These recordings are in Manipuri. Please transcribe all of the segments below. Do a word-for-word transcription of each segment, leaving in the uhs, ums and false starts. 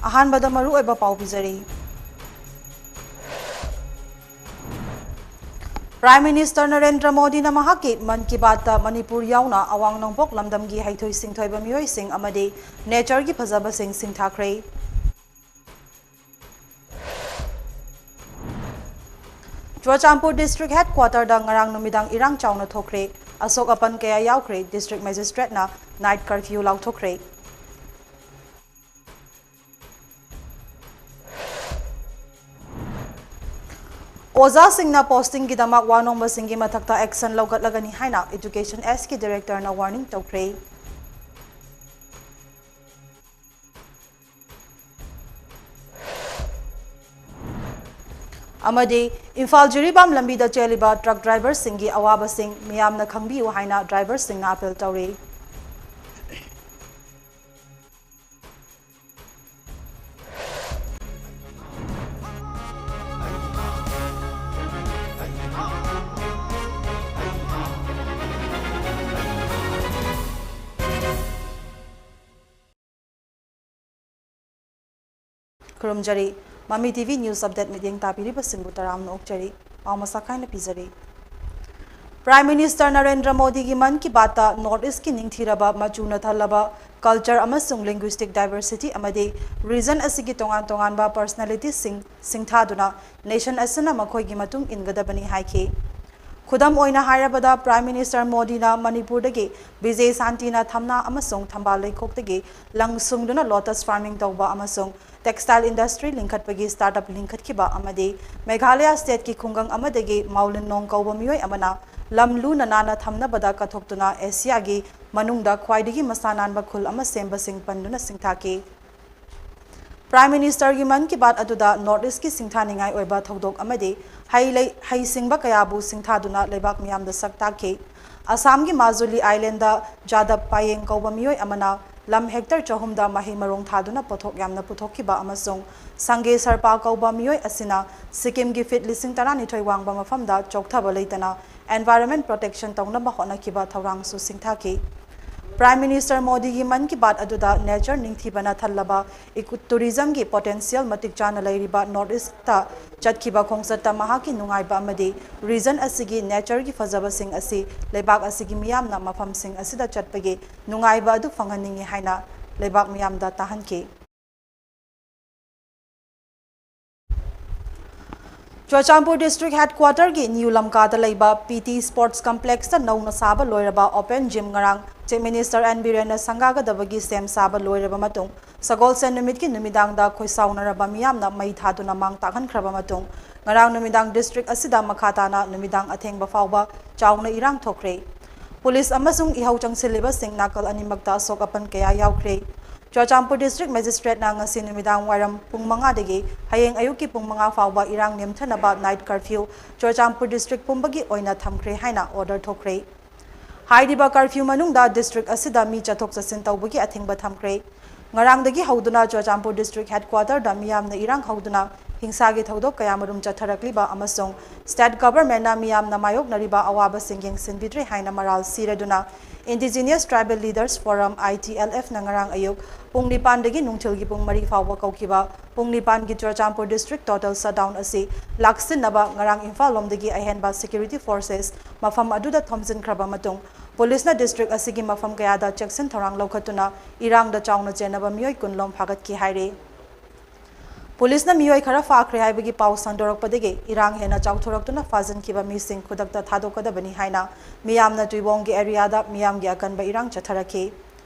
ꯑꯍꯥꯟꯕꯗ ꯃꯔꯨꯑꯣꯏꯕ ꯄꯥꯎ ꯄꯤꯖꯔꯤ꯫ Prime Minister ꯅꯔꯦꯟꯗ꯭ꯔ ꯃꯣꯗꯤꯅ ꯃꯍꯥꯛꯀꯤ ꯃꯟ ꯀꯤ ꯕꯥꯠꯇ ꯃꯅꯤꯄꯨꯔ ꯌꯥꯎꯅ ꯑꯋꯥꯡ ꯅꯣꯡꯄꯣꯛ ꯂꯝꯗꯝꯒꯤ ꯍꯩꯊꯣꯏ ꯁꯤꯡꯊꯣꯏꯕ ꯃꯤꯑꯣꯏꯁꯤꯡ ꯑꯃꯗꯤ natureꯒꯤ ꯐꯖꯕꯁꯤꯡ ꯁꯤꯡꯊꯥꯈ꯭ꯔꯦ꯫ ꯆꯨꯔꯆꯥꯟꯄꯨꯔ District Headquarterꯗ ꯉꯔꯥꯡ ꯅꯨꯃꯤꯗꯥꯡ ꯏꯔꯥꯡ ꯆꯥꯎꯅ ꯊꯣꯛꯈ꯭ꯔꯦ꯫ ꯑꯁꯣꯛ ꯑꯄꯟ ꯀꯌꯥ ꯌꯥꯎꯈ꯭ꯔꯦ꯫ District Magistrateꯅ night curfew ꯂꯥꯎꯊꯣꯛꯈ꯭ꯔꯦ꯫ ꯑꯣꯖꯥꯁꯤꯡꯅ postingꯒꯤꯗꯃꯛ ꯋꯥ ꯅꯣꯝꯕꯁꯤꯡꯒꯤ ꯃꯊꯛꯇ action ꯂꯧꯈꯠꯂꯒꯅꯤ ꯍꯥꯏꯅ Education Sꯀꯤ Directorꯅ warning ꯇꯧꯈ꯭ꯔꯦ꯫ ꯑꯃꯗꯤ ꯏꯝꯐꯥꯜ ꯖꯤꯔꯤꯕꯥꯝ ꯂꯝꯕꯤꯗ ꯆꯦꯜꯂꯤꯕ truck driverꯁꯤꯡꯒꯤ ꯑꯋꯥꯕꯁꯤꯡ ꯃꯤꯌꯥꯝꯅ ꯈꯪꯕꯤꯌꯨ ꯍꯥꯏꯅ driverꯁꯤꯡꯅ appeal ꯇꯧꯔꯤ꯫ ꯈꯨꯔꯨꯝꯖꯔꯤ꯫ ꯃꯃꯤ TV News Update ꯃꯤꯠꯌꯦꯡ ꯇꯥꯕꯤꯔꯤꯕꯁꯤꯡꯕꯨ ꯇꯔꯥꯝꯅ ꯑꯣꯛꯆꯔꯤ꯫ ꯄꯥꯎ ꯃꯁꯛ ꯈꯥꯏꯅ ꯄꯤꯖꯔꯤ꯫ Prime Minister ꯅꯔꯦꯟꯗ꯭ꯔ ꯃꯣꯗꯤꯒꯤ ꯃꯟ ꯀꯤ ꯕꯥꯠꯇ North Eastꯀꯤ ꯅꯤꯡꯊꯤꯔꯕ, ꯃꯆꯨꯅ ꯊꯜꯂꯕ culture ꯑꯃꯁꯨꯡ linguistic diversity ꯑꯃꯗꯤ region ꯑꯁꯤꯒꯤ ꯇꯣꯉꯥꯟ ꯇꯣꯉꯥꯟꯕ personalityꯁꯤꯡ ꯁꯤꯡꯊꯥꯗꯨꯅ nation ꯑꯁꯤꯅ ꯃꯈꯣꯏꯒꯤ ꯃꯇꯨꯡ ꯏꯟꯒꯗꯕꯅꯤ ꯍꯥꯏꯈꯤ꯫ ꯈꯨꯗꯝ ꯑꯣꯏꯅ ꯍꯥꯏꯔꯕꯗ, Prime Minister ꯃꯣꯗꯤꯅ ꯃꯅꯤꯄꯨꯔꯗꯒꯤ ꯕꯤꯖꯦ ꯁꯥꯟꯇꯤꯅ ꯊꯝꯅꯥ ꯑꯃꯁꯨꯡ ꯊꯝꯕꯥꯜ ꯂꯩꯈꯣꯛꯇꯒꯤ ꯂꯪ ꯁꯨꯡꯗꯨꯅ lotus farming ꯇꯧꯕ ꯑꯃꯁꯨꯡ textile industry ꯂꯤꯡꯈꯠꯄꯒꯤ startup ꯂꯤꯡꯈꯠꯈꯤꯕ ꯑꯃꯗꯤ ꯃꯦꯘꯥꯂꯌ stateꯀꯤ ꯈꯨꯡꯒꯪ ꯑꯃꯗꯒꯤ ꯃꯥꯎꯂꯤꯟ ꯅꯣꯡ ꯀꯧꯕ ꯃꯤꯑꯣꯏ ꯑꯃꯅ ꯂꯝ ꯂꯨꯅ ꯅꯥꯟꯅ ꯊꯝꯅꯕꯗ ꯀꯠꯊꯣꯛꯇꯨꯅ ꯑꯦꯁꯤꯌꯥꯒꯤ ꯃꯅꯨꯡꯗ ꯈ꯭ꯋꯥꯏꯗꯒꯤ ꯃꯁꯥ ꯅꯥꯟꯕ ꯈꯨꯜ ꯑꯃ ꯁꯦꯝꯕꯁꯤꯡ ꯄꯟꯗꯨꯅ ꯁꯤꯡꯊꯥꯈꯤ꯫ Prime Ministerꯒꯤ ꯃꯟ ꯀꯤ ꯕꯥꯠ ꯑꯗꯨꯗ North Eastꯀꯤ ꯁꯤꯡꯊꯥꯅꯤꯡꯉꯥꯏ ꯑꯣꯏꯕ ꯊꯧꯗꯣꯛ ꯑꯃꯗꯤ ꯍꯩ ꯂꯩ, ꯍꯩ ꯁꯤꯡꯕ ꯀꯌꯥꯕꯨ ꯁꯤꯡꯊꯥꯗꯨꯅ ꯂꯩꯕꯥꯛ ꯃꯤꯌꯥꯝꯗ ꯁꯛ ꯇꯥꯛꯈꯤ꯫ ꯑꯁꯥꯝꯒꯤ ꯃꯥꯖꯨꯂꯤ Islandꯗ ꯖꯥꯗꯕ ꯄꯥꯌꯦꯡ ꯀꯧꯕ ꯃꯤꯑꯣꯏ ꯑꯃꯅ ꯂꯝ ꯍꯦꯛꯇꯔ ꯆꯍꯨꯝꯗ ꯃꯍꯩ ꯃꯔꯣꯡ ꯊꯥꯗꯨꯅ ꯄꯣꯠꯊꯣꯛ ꯌꯥꯝꯅ ꯄꯨꯊꯣꯛꯈꯤꯕ ꯑꯃꯁꯨꯡ ꯁꯪꯒꯦ ꯁꯔꯄꯥ ꯀꯧꯕ ꯃꯤꯑꯣꯏ ꯑꯁꯤꯅ ꯁꯤꯛꯀꯤꯝꯒꯤ ꯐꯤꯠ ꯂꯤꯁꯤꯡ ꯇꯔꯥꯅꯤꯊꯣꯏ ꯋꯥꯡꯕ ꯃꯐꯝꯗ ꯆꯣꯛꯊꯕ ꯂꯩꯇꯅ environment protection ꯇꯧꯅꯕ ꯍꯣꯠꯅꯈꯤꯕ ꯊꯧꯔꯥꯡꯁꯨ ꯁꯤꯡꯊꯥꯈꯤ꯫ Prime Minister ꯃꯣꯗꯤꯒꯤ ꯃꯟ ꯀꯤ ꯕꯥꯠ ꯑꯗꯨꯗ ꯅꯦꯆꯔ ꯅꯤꯡꯊꯤꯕꯅ ꯊꯜꯂꯕ ꯏꯀꯣ ꯇꯨꯔꯤꯖꯝꯒꯤ ꯄꯣꯇꯦꯟꯁꯤꯌꯦꯜ ꯃꯇꯤꯛ ꯆꯥꯅ ꯂꯩꯔꯤꯕ ꯅꯣꯔꯠ ꯏꯁꯇ ꯆꯠꯈꯤꯕ ꯈꯣꯡꯆꯠꯇ ꯃꯍꯥꯛꯀꯤ ꯅꯨꯡꯉꯥꯏꯕ ꯑꯃꯗꯤ ꯔꯤꯖꯟ ꯑꯁꯤꯒꯤ ꯅꯦꯆꯔꯒꯤ ꯐꯖꯕꯁꯤꯡ ꯑꯁꯤ ꯂꯩꯕꯥꯛ ꯑꯁꯤꯒꯤ ꯃꯤꯌꯥꯝꯅ ꯃꯐꯝꯁꯤꯡ ꯑꯁꯤꯗ ꯆꯠꯄꯒꯤ ꯅꯨꯡꯉꯥꯏꯕ ꯑꯗꯨ ꯐꯪꯍꯟꯅꯤꯡꯏ ꯍꯥꯏꯅ ꯂꯩꯕꯥꯛ ꯃꯤꯌꯥꯝꯗ ꯇꯥꯍꯟꯈꯤ꯫ ꯆꯨꯔꯆꯥꯟꯄꯨꯔ ꯗꯤꯁꯇ꯭ꯔꯤꯛ ꯍꯦꯗꯀ꯭ꯋꯥꯇꯔꯒꯤ ꯅ꯭ꯌꯨ ꯂꯝꯀꯥꯗ ꯂꯩꯕ ꯄꯤ ꯇꯤ ꯁ꯭ꯄꯣꯔꯠꯁ ꯀꯝꯄ꯭ꯂꯦꯛꯁꯇ ꯅꯧꯅ ꯁꯥꯕ ꯂꯣꯏꯔꯕ ꯑꯣꯄꯦꯟ ꯖꯤꯝ ꯉꯔꯥꯡ ꯆꯤꯐ ꯃꯤꯅꯤꯁꯇꯔ ꯑꯦꯟ ꯕꯤꯔꯦꯟꯅ ꯁꯪꯒꯥꯒꯗꯕꯒꯤ ꯁꯦꯝ ꯁꯥꯕ ꯂꯣꯏꯔꯕ ꯃꯇꯨꯡ ꯁꯒꯣꯜꯁꯦꯟ ꯅꯨꯃꯤꯠꯀꯤ ꯅꯨꯃꯤꯗꯥꯡꯗ ꯈꯣꯏꯁꯥꯎꯅꯔꯕ ꯃꯤꯌꯥꯝꯅ ꯃꯩ ꯊꯥꯗꯨꯅ ꯃꯥꯡ ꯇꯥꯛꯍꯟꯈ꯭ꯔꯕ ꯃꯇꯨꯡ ꯉꯔꯥꯡ ꯅꯨꯃꯤꯗꯥꯡ ꯗꯤꯁꯇ꯭ꯔꯤꯛ ꯑꯁꯤꯗ ꯃꯈꯥ ꯇꯥꯅ ꯅꯨꯃꯤꯗꯥꯡ ꯑꯊꯦꯡꯕ ꯐꯥꯎꯕ ꯆꯥꯎꯅ ꯏꯔꯥꯡ ꯊꯣꯛꯈ꯭ꯔꯦ꯫ ꯄꯨꯂꯤꯁ ꯑꯃꯁꯨꯡ ꯏꯍꯧ ꯆꯪꯁꯤꯜꯂꯤꯕꯁꯤꯡ ꯅꯥꯀꯜ ꯑꯅꯤꯃꯛꯇ ꯑꯁꯣꯛ ꯑꯄꯟ ꯀꯌꯥ ꯌꯥꯎꯈ꯭ꯔꯦ꯫ ꯆꯨꯔꯆꯥꯟꯄꯨꯔ ꯗꯤꯁꯇ꯭ꯔꯤꯛ ꯃꯦꯖꯤꯁꯇ꯭ꯔꯦꯠꯅ ꯉꯁꯤ ꯅꯨꯃꯤꯗꯥꯡ ꯋꯥꯏꯔꯝ ꯄꯨꯡ ꯃꯉꯥꯗꯒꯤ ꯍꯌꯦꯡ ꯑꯌꯨꯛꯀꯤ ꯄꯨꯡ ꯃꯉꯥ ꯐꯥꯎꯕ ꯏꯔꯥꯡ ꯅꯦꯝꯊꯅꯕ ꯅꯥꯏꯠ ꯀꯔꯐ꯭ꯌꯨ ꯆꯨꯔꯆꯥꯟꯄꯨꯔ ꯗꯤꯁꯇ꯭ꯔꯤꯛ ꯄꯨꯝꯕꯒꯤ ꯑꯣꯏꯅ ꯊꯝꯈ꯭ꯔꯦ ꯍꯥꯏꯅ ꯑꯣꯔꯗꯔ ꯊꯣꯛꯈ꯭ꯔꯦ꯫ ꯍꯥꯏꯔꯤꯕ ꯀꯔꯐ꯭ꯌꯨ ꯃꯅꯨꯡꯗ ꯗꯤꯁꯇ꯭ꯔꯤꯛ ꯑꯁꯤꯗ ꯃꯤ ꯆꯠꯊꯣꯛ ꯆꯠꯁꯤꯟ ꯇꯧꯕꯒꯤ ꯑꯊꯤꯡꯕ ꯊꯝꯈ꯭ꯔꯦ꯫ ꯉꯔꯥꯡꯗꯒꯤ ꯍꯧꯗꯨꯅ ꯆꯨꯔꯆꯥꯟꯄꯨꯔ ꯗꯤꯁꯇ꯭ꯔꯤꯛ ꯍꯦꯗꯀ꯭ꯋꯥꯇꯔꯗ ꯃꯤꯌꯥꯝꯅ ꯏꯔꯥꯡ ꯍꯧꯗꯨꯅ ꯍꯤꯡꯁꯥꯒꯤ ꯊꯧꯗꯣꯛ ꯀꯌꯥꯃꯔꯨꯝ ꯆꯠꯊꯔꯛꯂꯤꯕ ꯑꯃꯁꯨꯡ ꯁ꯭ꯇꯦꯠ ꯒꯚꯔꯟꯃꯦꯟꯠꯅ ꯃꯤꯌꯥꯝꯅ ꯃꯥꯌꯣꯛꯅꯔꯤꯕ ꯑꯋꯥꯕꯁꯤꯡ ꯌꯦꯡꯁꯤꯟꯕꯤꯗ꯭ꯔꯦ ꯍꯥꯏꯅ ꯃꯔꯥꯜ ꯁꯤꯔꯗꯨꯅ Indigenous Tribal Leaders Forum, I T L F, ꯅ ꯉꯔꯥꯡ ꯑꯌꯨꯛ ꯄꯨꯡ ꯅꯤꯄꯥꯟꯗꯒꯤ ꯅꯨꯡꯊꯤꯜꯒꯤ ꯄꯨꯡ ꯃꯔꯤ ꯐꯥꯎꯕ ꯀꯧꯈꯤꯕ ꯄꯨꯡ ꯅꯤꯄꯥꯟꯒꯤ ꯆꯨꯔꯆꯥꯟꯄꯨꯔ ꯗꯤꯁꯇ꯭ꯔꯤꯛ ꯇꯣꯇꯦꯜ ꯁꯠꯗꯥꯎꯟ ꯑꯁꯤ ꯂꯥꯛꯁꯤꯟꯅꯕ ꯉꯔꯥꯡ ꯏꯝꯐꯥꯜ ꯂꯣꯝꯗꯒꯤ ꯑꯍꯦꯟꯕ ꯁꯦꯀ꯭ꯌꯨꯔꯤꯇꯤ ꯐꯣꯔꯁꯦꯁ ꯃꯐꯝ ꯑꯗꯨꯗ ꯊꯣꯝꯖꯤꯟꯈ꯭ꯔꯕ ꯃꯇꯨꯡ ꯄꯨꯂꯤꯁꯅ ꯗꯤꯁꯇ꯭ꯔꯤꯛ ꯑꯁꯤꯒꯤ ꯃꯐꯝ ꯀꯌꯥꯗ ꯆꯦꯛꯁꯤꯟ ꯊꯧꯔꯥꯡ ꯂꯧꯈꯠꯇꯨꯅ ꯏꯔꯥꯡꯗ ꯆꯥꯎꯅ ꯆꯦꯟꯅꯕ ꯃꯤꯑꯣꯏ ꯀꯨꯟ ꯂꯣꯝ ꯐꯥꯒꯠꯈꯤ ꯍꯥꯏꯔꯤ꯫ ꯄꯨꯂꯤꯁꯅ ꯃꯤꯑꯣꯏ ꯈꯔ ꯐꯥꯈ꯭ꯔꯦ ꯍꯥꯏꯕꯒꯤ ꯄꯥꯎ ꯁꯟꯗꯣꯔꯛꯄꯗꯒꯤ ꯏꯔꯥꯡ ꯍꯦꯟꯅ ꯆꯥꯎꯊꯣꯔꯛꯇꯨꯅ ꯐꯥꯖꯤꯟꯈꯤꯕ ꯃꯤꯁꯤꯡ ꯈꯨꯗꯛꯇ ꯊꯥꯗꯣꯛꯀꯗꯕꯅꯤ ꯍꯥꯏꯅ ꯃꯤꯌꯥꯝꯅ ꯇꯨꯏꯕꯣꯡꯒꯤ ꯑꯦꯔꯤꯌꯥꯗ ꯃꯤꯌꯥꯝꯒꯤ ꯑꯀꯟꯕ ꯏꯔꯥꯡ ꯆꯠꯊꯔꯛꯈꯤ꯫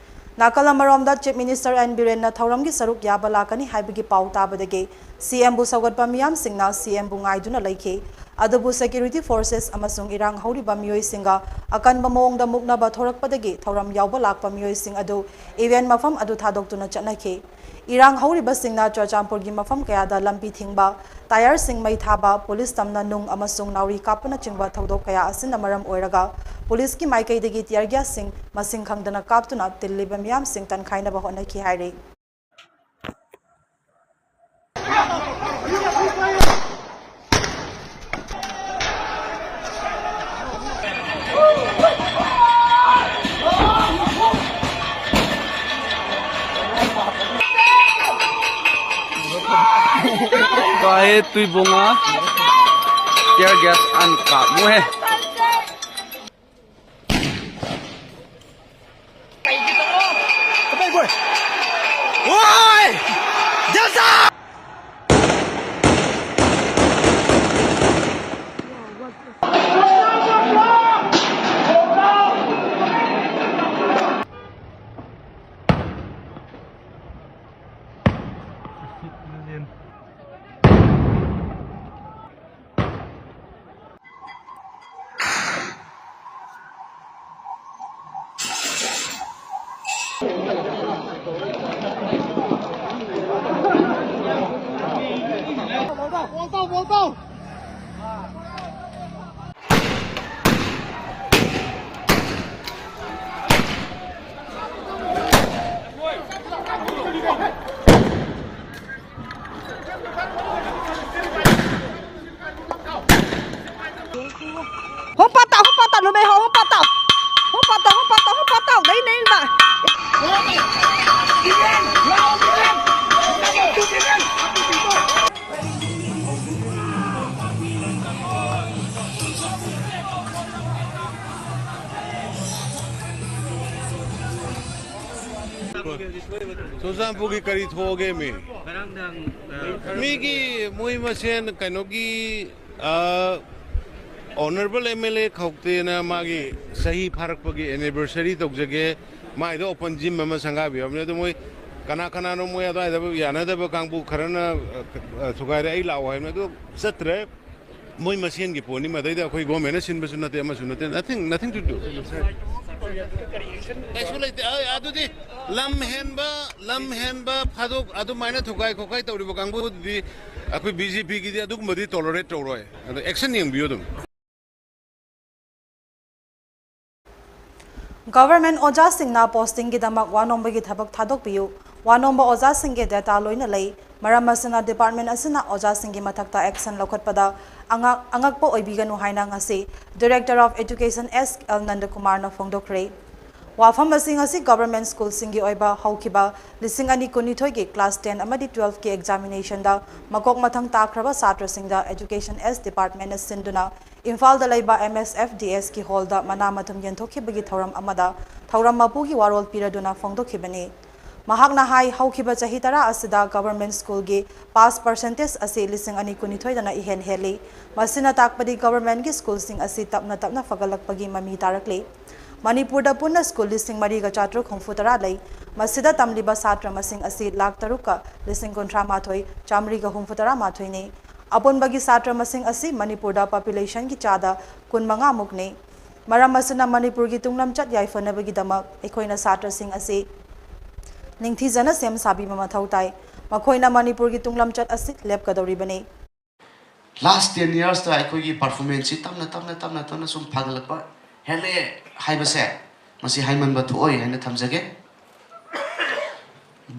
ꯅꯥꯀꯜ ꯑꯃꯔꯣꯝꯗ ꯆꯤꯐ ꯃꯤꯅꯤꯁꯇꯔ ꯑꯦꯟ ꯕꯤꯔꯦꯟꯅ ꯊꯧꯔꯝꯒꯤ ꯁꯔꯨꯛ ꯌꯥꯕ ꯂꯥꯛꯀꯅꯤ ꯍꯥꯏꯕꯒꯤ ꯄꯥꯎ ꯇꯥꯕꯗꯒꯤ ꯁꯤ ꯑꯦꯝꯕꯨ ꯁꯧꯒꯠꯄ ꯃꯤꯌꯥꯝꯁꯤꯡꯅ ꯁꯤ ꯑꯦꯝꯕꯨ ꯉꯥꯏꯗꯨꯅ ꯂꯩꯈꯤ꯫ ꯑꯗꯨꯕꯨ ꯁꯦꯀ꯭ꯌꯨꯔꯤꯇꯤ ꯐꯣꯔꯁꯦꯁ ꯑꯃꯁꯨꯡ ꯏꯔꯥꯡ ꯍꯧꯔꯤꯕ ꯃꯤꯑꯣꯏꯁꯤꯡꯒ ꯑꯀꯟꯕ ꯃꯑꯣꯡꯗ ꯃꯨꯛꯅꯕ ꯊꯣꯔꯛꯄꯗꯒꯤ ꯊꯧꯔꯝ ꯌꯥꯎꯕ ꯂꯥꯛꯄ ꯃꯤꯑꯣꯏꯁꯤꯡ ꯑꯗꯨ ꯏꯚꯦꯟꯠ ꯃꯐꯝ ꯑꯗꯨ ꯊꯥꯗꯣꯛꯇꯨꯅ ꯆꯠꯅꯈꯤ꯫ ꯏꯔꯥꯡ ꯍꯧꯔꯤꯕꯁꯤꯡꯅ ꯆꯨꯔꯆꯥꯟꯄꯨꯔꯒꯤ ꯃꯐꯝ ꯀꯌꯥꯗ ꯂꯝꯕꯤ ꯊꯤꯡꯕ, ꯇꯥꯌꯔꯁꯤꯡ ꯃꯩ ꯊꯥꯕ, ꯄꯨꯂꯤꯁ ꯇꯝꯅ ꯅꯨꯡ ꯑꯃꯁꯨꯡ ꯅꯥꯎꯔꯤ ꯀꯥꯞꯄꯅꯆꯤꯡꯕ ꯊꯧꯗꯣꯛ ꯀꯌꯥ ꯑꯁꯤꯅ ꯃꯔꯝ ꯑꯣꯏꯔꯒ ꯄꯨꯂꯤꯁꯀꯤ ꯃꯥꯏꯀꯩꯗꯒꯤ tear gasꯁꯤꯡ ꯃꯁꯤꯡ ꯈꯪꯗꯅ ꯀꯥꯞꯇꯨꯅ ꯇꯤꯜꯂꯤꯕ ꯃꯤꯌꯥꯝꯁꯤꯡ ꯇꯟꯈꯥꯏꯅꯕ ꯍꯣꯠꯅꯈꯤ ꯍꯥꯏꯔꯤ꯫ Kahe tuibonga tear gas an kapmu he. Oi! Jasa! Hong patau, hong patau, numei ho, hong patau. Hong patau, hong patau, hong patau. Dai nei ba. ꯆꯨꯔꯆꯥꯟꯄꯨꯔꯒꯤ ꯀꯔꯤ ꯊꯣꯛꯑꯒꯦ ꯃꯤ? ꯉꯔꯥꯡ ꯅꯨꯡꯗꯥꯡ, ꯑ, ꯃꯤꯒꯤ ꯃꯣꯏ ꯃꯁꯦꯟ ꯀꯩꯅꯣꯒꯤ, ꯑ, Honourable M L A ꯈꯧꯇꯦꯅ ꯃꯥꯒꯤ ꯆꯍꯤ ꯐꯥꯔꯛꯄꯒꯤ anniversary ꯇꯧꯖꯒꯦ, ꯃꯥꯏꯗ open gym ꯑꯃ ꯁꯪꯒꯥꯕꯤꯔꯕꯅꯦ꯫ ꯑꯗꯣ ꯃꯣꯏ ꯀꯅꯥ ꯀꯅꯥꯅꯣ ꯃꯣꯏ ꯑꯗꯨꯋꯥꯏꯗ ꯌꯥꯅꯗꯕ ꯀꯥꯡꯕꯨ ꯈꯔꯅ, ꯑ, ꯑ, ꯊꯨꯒꯥꯏꯔꯦ, ꯑꯩ ꯂꯥꯛꯑꯣ ꯍꯥꯏꯕꯅꯦ, ꯑꯗꯣ ꯆꯠꯇ꯭ꯔꯦ꯫ ꯃꯣꯏ ꯃꯁꯦꯟꯒꯤ ꯄꯣꯠꯅꯤ, ꯃꯗꯩꯗ ꯑꯩꯈꯣꯏ government ꯅ ꯁꯤꯟꯕꯁꯨ ꯅꯠꯇꯦ, ꯑꯃꯁꯨ ꯅꯠꯇꯦ, nothing, nothing to do꯫ ꯀꯩꯁꯨ ꯂꯩꯇꯦ꯫ ꯑ, ꯑꯗꯨꯗꯤ ꯂꯝ ꯍꯦꯟꯕ, ꯂꯝ ꯍꯦꯟꯕ ꯐꯥꯗꯣꯛ ꯑꯗꯨꯃꯥꯏꯅ ꯊꯨꯒꯥꯏ ꯈꯣꯠꯀꯥꯏ ꯇꯧꯔꯤꯕ ꯀꯥꯡꯕꯨꯗꯨꯗꯤ ꯑꯩꯈꯣꯏ B J P ꯒꯤꯗꯤ ꯑꯗꯨꯒꯨꯝꯕꯗꯤ tolerate ꯇꯧꯔꯣꯏ꯫ ꯑꯗꯣ action ꯌꯦꯡꯕꯤꯌꯨ ꯑꯗꯨꯝ꯫ ꯒꯚꯔꯟꯃꯦꯟꯠ ꯑꯣꯖꯥꯁꯤꯡꯅ ꯄꯣꯁꯇꯤꯡꯒꯤꯗꯃꯛ ꯋꯥ ꯅꯣꯝꯕꯒꯤ ꯊꯕꯛ ꯊꯥꯗꯣꯛꯄꯤꯌꯨ꯫ ꯋꯥ ꯅꯣꯝꯕ ꯑꯣꯖꯥꯁꯤꯡꯒꯤ ꯗꯦꯇꯥ ꯂꯣꯏꯅ ꯂꯩ꯫ ꯃꯔꯝ ꯑꯁꯤꯅ ꯗꯤꯄꯥꯔꯠꯃꯦꯟꯠ ꯑꯁꯤꯅ ꯑꯣꯖꯥꯁꯤꯡꯒꯤ ꯃꯊꯛꯇ ꯑꯦꯛꯁꯟ ꯂꯧꯈꯠꯄꯗ ꯑꯉꯥꯛ-, ꯑꯉꯛꯄ ꯑꯣꯏꯕꯤꯒꯅꯨ ꯍꯥꯏꯅ ꯉꯁꯤ Director of Education S L ꯅꯟꯗꯀꯨꯃꯥꯔꯅ ꯐꯣꯡꯗꯣꯛꯈ꯭ꯔꯦ꯫ ꯋꯥꯐꯝ ꯑꯁꯤ ꯉꯁꯤ ꯒꯚꯔꯟꯃꯦꯟꯠ ꯁ꯭ꯀꯨꯜꯁꯤꯡꯒꯤ ꯑꯣꯏꯕ ꯍꯧꯈꯤꯕ ꯂꯤꯁꯤꯡ ꯑꯅꯤ ꯀꯨꯟꯅꯤꯊꯣꯏꯒꯤ class ten ꯑꯃꯗꯤ twelfthꯀꯤ examinationꯗ ꯃꯀꯣꯛ ꯃꯊꯪ ꯇꯥꯈ꯭ꯔꯕ ꯁꯥꯇ꯭ꯔꯁꯤꯡꯗ Education S Departmentꯅ ꯁꯤꯟꯗꯨꯅ ꯏꯝꯐꯥꯜꯗ ꯂꯩꯕ M S F D Sꯀꯤ hallꯗ ꯃꯅꯥ ꯃꯊꯨꯝ ꯌꯦꯟꯊꯣꯛꯈꯤꯕꯒꯤ ꯊꯧꯔꯝ ꯑꯃꯗ ꯊꯧꯔꯝ ꯃꯄꯨꯒꯤ ꯋꯥꯔꯣꯜ ꯄꯤꯔꯗꯨꯅ ꯐꯣꯡꯗꯣꯛꯈꯤꯕꯅꯤ꯫ ꯃꯍꯥꯛꯅ ꯍꯥꯏ, ꯍꯧꯈꯤꯕ ꯆꯍꯤ ꯇꯔꯥ ꯑꯁꯤꯗ ꯒꯚꯔꯟꯃꯦꯟꯠ ꯁ꯭ꯀꯨꯜꯒꯤ pass percentage ꯑꯁꯤ ꯂꯤꯁꯤꯡ ꯑꯅꯤ ꯀꯨꯟꯅꯤꯊꯣꯏꯗꯅ ꯏꯍꯦꯟ ꯍꯦꯜꯂꯤ꯫ ꯃꯁꯤꯅ ꯇꯥꯛꯄꯗꯤ ꯒꯚꯔꯟꯃꯦꯟꯠꯀꯤ ꯁ꯭ꯀꯨꯜꯁꯤꯡ ꯑꯁꯤ ꯇꯞꯅ ꯇꯞꯅ ꯐꯒꯠꯂꯛꯄꯒꯤ ꯃꯃꯤ ꯇꯥꯔꯛꯂꯤ꯫ ꯃꯅꯤꯄꯨꯔꯗ ꯄꯨꯟꯅ ꯁ꯭ꯀꯨꯜ ꯂꯤꯁꯤꯡ ꯃꯔꯤꯒ ꯆꯥꯇ꯭ꯔꯨꯛ ꯍꯨꯝꯐꯨ ꯇꯔꯥ ꯂꯩ꯫ ꯃꯁꯤꯗ ꯇꯝꯂꯤꯕ ꯁꯥꯇ꯭ꯔ ꯃꯁꯤꯡ ꯑꯁꯤ ꯂꯥꯈ ꯇꯔꯨꯛꯀ ꯂꯤꯁꯤꯡ ꯀꯨꯟꯊ꯭ꯔꯥ ꯃꯥꯊꯣꯏ ꯆꯥꯃꯔꯤꯒ ꯍꯨꯝꯐꯨ ꯇꯔꯥ ꯃꯥꯊꯣꯏꯅꯤ꯫ ꯑꯄꯨꯟꯕꯒꯤ ꯁꯥꯇ꯭ꯔ ꯃꯁꯤꯡ ꯑꯁꯤ ꯃꯅꯤꯄꯨꯔꯗ populationꯒꯤ ꯆꯥꯗ ꯀꯨꯟ ꯃꯉꯥ ꯃꯨꯛꯅꯤ꯫ ꯃꯔꯝ ꯑꯁꯤꯅ ꯃꯅꯤꯄꯨꯔꯒꯤ ꯇꯨꯡꯂꯝꯆꯠ ꯌꯥꯏꯐꯅꯕꯒꯤꯗꯃꯛ ꯑꯩꯈꯣꯏꯅ ꯁꯥꯇ꯭ꯔꯁꯤꯡ ꯑꯁꯤ ꯅꯤꯡꯊꯤꯖꯅ ꯁꯦꯝ ꯁꯥꯕꯤꯕ ꯃꯊꯧ ꯇꯥꯏ꯫ ꯃꯈꯣꯏꯅ ꯃꯅꯤꯄꯨꯔꯒꯤ ꯇꯨꯡꯂꯝꯆꯠ ꯑꯁꯤ ꯂꯦꯞꯀꯗꯧꯔꯤꯕꯅꯤ꯫ Last ten yearsꯇ ꯑꯩꯈꯣꯏꯒꯤ performanceꯁꯤ ꯇꯞꯅ ꯇꯞꯅ ꯇꯞꯅ ꯇꯞꯅ ꯁꯨꯝ ꯐꯒꯠꯂꯛꯄ ꯍꯦꯜꯂꯛꯑꯦ ꯍꯥꯏꯕꯁꯦ ꯃꯁꯤ ꯍꯥꯏꯃꯟꯕ ꯊꯣꯛꯑꯣꯏ ꯍꯥꯏꯅ ꯊꯝꯖꯒꯦ꯫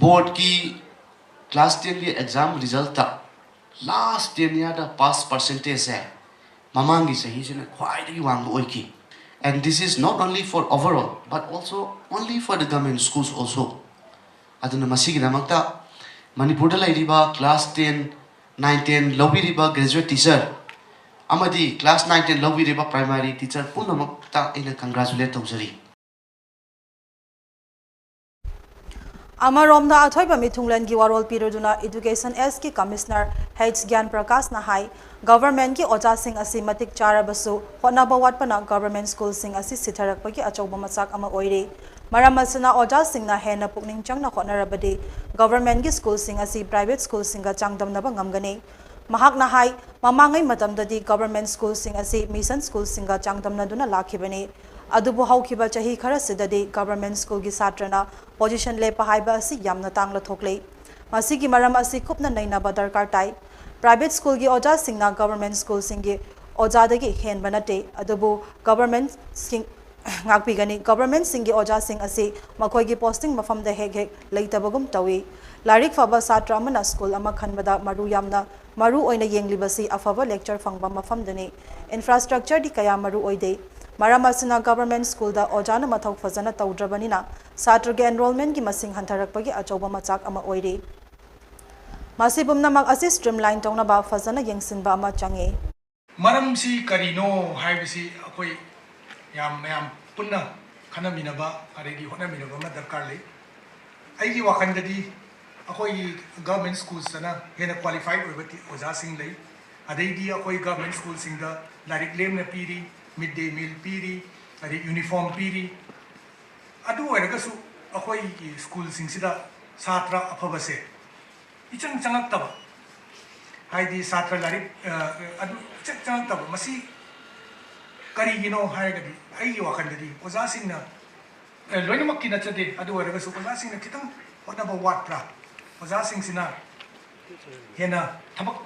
Boardꯀꯤ class tenꯒꯤ exam resultꯇ last ten yearꯗ pass percentageꯁꯦ ꯃꯃꯥꯡꯒꯤ ꯆꯍꯤꯁꯤꯅ ꯈ꯭ꯋꯥꯏꯗꯒꯤ ꯋꯥꯡꯕ ꯑꯣꯏꯈꯤ꯫ And this is not only for overall, but also only for the government schools also. ꯑꯗꯨꯅ ꯃꯁꯤꯒꯤꯗꯃꯛꯇ ꯃꯅꯤꯄꯨꯔꯗ ꯂꯩꯔꯤꯕ class ten, nine, ten ꯂꯧꯕꯤꯔꯤꯕ graduate teacher ꯑꯃꯗꯤ class nine, ten ꯂꯧꯕꯤꯔꯤꯕ primary teacher ꯄꯨꯝꯅꯃꯛꯇ ꯑꯩꯅ congratulate ꯇꯧꯖꯔꯤ꯫ ꯑꯃꯔꯣꯝꯗ ꯑꯊꯣꯏꯕ ꯃꯤꯊꯨꯡꯂꯦꯟꯒꯤ ꯋꯥꯔꯣꯜ ꯄꯤꯔꯗꯨꯅ Education Sꯀꯤ Commissioner H ꯒ꯭ꯌꯥꯟ ꯄ꯭ꯔꯀꯥꯁꯅ ꯍꯥꯏ, ꯒꯚꯔꯟꯃꯦꯟꯠꯀꯤ ꯑꯣꯖꯥꯁꯤꯡ ꯑꯁꯤ ꯃꯇꯤꯛ ꯆꯥꯔꯕꯁꯨ ꯍꯣꯠꯅꯕ ꯋꯥꯠꯄꯅ ꯒꯚꯔꯟꯃꯦꯟꯠ ꯁ꯭ꯀꯨꯜꯁꯤꯡ ꯑꯁꯤ ꯁꯤꯊꯔꯛꯄꯒꯤ ꯑꯆꯧꯕ ꯃꯆꯥꯛ ꯑꯃ ꯑꯣꯏꯔꯤ꯫ ꯃꯔꯝ ꯑꯁꯤꯅ ꯑꯣꯖꯥꯁꯤꯡꯅ ꯍꯦꯟꯅ ꯄꯨꯛꯅꯤꯡ ꯆꯪꯅ ꯍꯣꯠꯅꯔꯕꯗꯤ ꯒꯚꯔꯟꯃꯦꯟꯠꯀꯤ ꯁ꯭ꯀꯨꯜꯁꯤꯡ ꯑꯁꯤ private ꯁ꯭ꯀꯨꯜꯁꯤꯡꯒ ꯆꯥꯡꯗꯝꯅꯕ ꯉꯝꯒꯅꯤ꯫ ꯃꯍꯥꯛꯅ ꯍꯥꯏ, ꯃꯃꯥꯡꯉꯩ ꯃꯇꯝꯗꯗꯤ ꯒꯚꯔꯟꯃꯦꯟꯠ ꯁ꯭ꯀꯨꯜꯁꯤꯡ ꯑꯁꯤ ꯃꯤꯁꯟ ꯁ꯭ꯀꯨꯜꯁꯤꯡꯒ ꯆꯥꯡꯗꯝꯅꯗꯨꯅ ꯂꯥꯛꯈꯤꯕꯅꯤ꯫ ꯑꯗꯨꯕꯨ ꯍꯧꯈꯤꯕ ꯆꯍꯤ ꯈꯔꯁꯤꯗꯗꯤ ꯒꯚꯔꯟꯃꯦꯟꯠ ꯁ꯭ꯀꯨꯜꯒꯤ ꯁꯥꯇ꯭ꯔꯅ position ꯂꯦꯞꯄ ꯍꯥꯏꯕ ꯑꯁꯤ ꯌꯥꯝꯅ ꯇꯥꯡꯅ ꯊꯣꯛꯂꯤ꯫ ꯃꯁꯤꯒꯤ ꯃꯔꯝ ꯑꯁꯤ ꯀꯨꯞꯅ ꯅꯩꯅꯕ ꯗꯔꯀꯥꯔ ꯇꯥꯏ꯫ Private ꯁ꯭ꯀꯨꯜꯒꯤ ꯑꯣꯖꯥꯁꯤꯡꯅ ꯒꯚꯔꯟꯃꯦꯟꯠ ꯁ꯭ꯀꯨꯜꯁꯤꯡꯒꯤ ꯑꯣꯖꯥꯗꯒꯤ ꯍꯦꯟꯕ ꯅꯠꯇꯦ, ꯑꯗꯨꯕꯨ ꯒꯚꯔꯟꯃꯦꯟꯠꯁꯤꯡ, ꯉꯥꯛꯄꯤꯒꯅꯤ꯫ ꯒꯚꯔꯟꯃꯦꯟꯠꯁꯤꯡꯒꯤ ꯑꯣꯖꯥꯁꯤꯡ ꯑꯁꯤ ꯃꯈꯣꯏꯒꯤ ꯄꯣꯁꯇꯤꯡ ꯃꯐꯝꯗ ꯍꯦꯛ ꯍꯦꯛ ꯂꯩꯇꯕꯒꯨꯝ ꯇꯧꯏ꯫ ꯂꯥꯏꯔꯤꯛ ꯐꯕ ꯁꯥꯇ꯭ꯔ ꯑꯃꯅ ꯁ꯭ꯀꯨꯜ ꯑꯃ ꯈꯟꯕꯗ ꯃꯔꯨ ꯌꯥꯝꯅ ꯃꯔꯨ ꯑꯣꯏꯅ ꯌꯦꯡꯂꯤꯕꯁꯤ ꯑꯐꯕ ꯂꯦꯛꯆꯔ ꯐꯪꯕ ꯃꯐꯝꯗꯅꯤ꯫ ꯏꯟꯐ꯭ꯔꯥꯁ꯭ꯇ꯭ꯔꯛꯆꯔꯗꯤ ꯀꯌꯥ ꯃꯔꯨ ꯑꯣꯏꯗꯦ꯫ ꯃꯔꯝ ꯑꯁꯤꯅ ꯒꯚꯔꯟꯃꯦꯟꯠ ꯁ꯭ꯀꯨꯜꯗ ꯑꯣꯖꯥꯅ ꯃꯊꯧ ꯐꯖꯅ ꯇꯧꯗ꯭ꯔꯕꯅꯤꯅ ꯁꯥꯇ꯭ꯔꯒꯤ ꯑꯦꯟꯔꯣꯜꯃꯦꯟꯠꯀꯤ ꯃꯁꯤꯡ ꯍꯟꯊꯔꯛꯄꯒꯤ ꯑꯆꯧꯕ ꯃꯆꯥꯛ ꯑꯃ ꯑꯣꯏꯔꯤ꯫ ꯃꯁꯤ ꯄꯨꯝꯅꯃꯛ ꯑꯁꯤ ꯁ꯭ꯇ꯭ꯔꯤꯝꯂꯥꯏꯟ ꯇꯧꯅꯕ ꯐꯖꯅ ꯌꯦꯡꯁꯤꯟꯕ ꯑꯃ ꯆꯪꯏ꯫ ꯃꯔꯝꯁꯤ ꯀꯔꯤꯅꯣ ꯍꯥꯏꯕꯁꯤ ꯑꯩꯈꯣꯏ ꯌꯥꯝ ꯃꯌꯥꯝ ꯄꯨꯟꯅ ꯈꯟꯅꯃꯤꯟꯅꯕ ꯑꯗꯩꯗꯤ ꯍꯣꯠꯅꯃꯤꯟꯅꯕ ꯑꯃ ꯗꯔꯀꯥꯔ ꯂꯩ꯫ ꯑꯩꯒꯤ ꯋꯥꯈꯜꯗꯗꯤ ꯑꯩꯈꯣꯏꯒꯤ ꯒꯚꯔꯟꯃꯦꯟꯠ ꯁ꯭ꯀꯨꯜꯁꯇꯅ ꯍꯦꯟꯅ ꯀ꯭ꯋꯥꯂꯤꯐꯥꯏꯗ ꯑꯣꯏꯕ ꯇꯤ-, ꯑꯣꯖꯥꯁꯤꯡ ꯂꯩ꯫ ꯑꯗꯩꯗꯤ ꯑꯩꯈꯣꯏ ꯒꯚꯔꯟꯃꯦꯟꯠ ꯁ꯭ꯀꯨꯜꯁꯤꯡꯗ ꯂꯥꯏꯔꯤꯛ ꯂꯦꯝꯅ ꯄꯤꯔꯤ, ꯃꯤꯗ ꯗꯦ ꯃꯤꯜ ꯄꯤꯔꯤ, ꯑꯗꯩ ꯌꯨꯅꯤꯐꯣꯔꯝ ꯄꯤꯔꯤ꯫ ꯑꯗꯨ ꯑꯣꯏꯔꯒꯁꯨ ꯑꯩꯈꯣꯏꯒꯤ ꯁ꯭ꯀꯨꯜꯁꯤꯡꯁꯤꯗ ꯁꯥꯇ꯭ꯔ ꯑꯐꯕꯁꯦ ꯏꯆꯪ ꯆꯪꯉꯛꯇꯕ, ꯍꯥꯏꯗꯤ ꯁꯥꯇ꯭ꯔ ꯂꯥꯏꯔꯤꯛ, ꯑ, ꯑꯗꯨ ꯏꯆꯪ ꯆꯪꯉꯛꯇꯕ, ꯃꯁꯤ ꯀꯔꯤꯒꯤꯅꯣ ꯍꯥꯏꯔꯒꯗꯤ ꯑꯩꯒꯤ ꯋꯥꯈꯜꯗꯗꯤ ꯑꯣꯖꯥꯁꯤꯡꯅ, ꯑ, ꯂꯣꯏꯅꯃꯛꯀꯤ ꯅꯠꯆꯗꯦ, ꯑꯗꯨ ꯑꯣꯏꯔꯒꯁꯨ ꯑꯣꯖꯥꯁꯤꯡꯅ ꯈꯤꯇꯪ ꯍꯣꯠꯅꯕ ꯋꯥꯠꯄ꯭ꯔꯥ? ꯑꯣꯖꯥꯁꯤꯡꯁꯤꯅ ꯍꯦꯟꯅ ꯊꯕꯛ,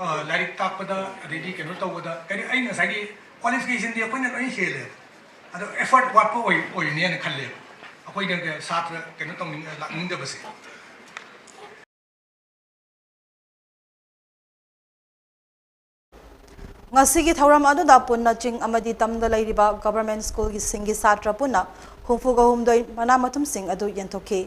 ꯑ, ꯂꯥꯏꯔꯤꯛ ꯇꯥꯛꯄꯗ, ꯑꯗꯩꯗꯤ ꯀꯩꯅꯣ ꯇꯧꯕꯗ, ꯀꯔꯤ, ꯑꯩ ꯉꯁꯥꯏꯒꯤ ꯀ꯭ꯋꯥꯂꯤꯐꯤꯀꯦꯁꯟꯗꯤ ꯑꯩꯈꯣꯏꯅ ꯂꯣꯏ ꯍꯦꯜꯂꯦꯕ, ꯑꯗꯣ ꯑꯦꯐꯔꯠ ꯋꯥꯠꯄ ꯑꯣꯏ-, ꯑꯣꯏꯔꯤꯅꯦꯅ ꯈꯜꯂꯦꯕ ꯑꯩꯈꯣꯏꯅ ꯁꯥꯇ꯭ꯔ ꯀꯩꯅꯣ ꯇꯧꯅꯤꯡ-, ꯂꯥꯛꯅꯤꯡꯗꯕꯁꯦ꯫ ꯉꯁꯤꯒꯤ ꯊꯧꯔꯝ ꯑꯗꯨꯗ ꯄꯨꯟꯅ ꯆꯤꯡ ꯑꯃꯗꯤ ꯇꯝꯗ ꯂꯩꯔꯤꯕ ꯒꯚꯔꯟꯃꯦꯟꯠ ꯁ꯭ꯀꯨꯜꯒꯤ ꯁꯤꯡꯒꯤ ꯁꯥꯇ꯭ꯔ ꯄꯨꯟꯅ ꯍꯨꯝꯐꯨꯒ ꯍꯨꯝꯗꯣꯏ ꯃꯅꯥ ꯃꯊꯨꯝꯁꯤꯡ ꯑꯗꯨ ꯌꯦꯟꯊꯣꯛꯈꯤ꯫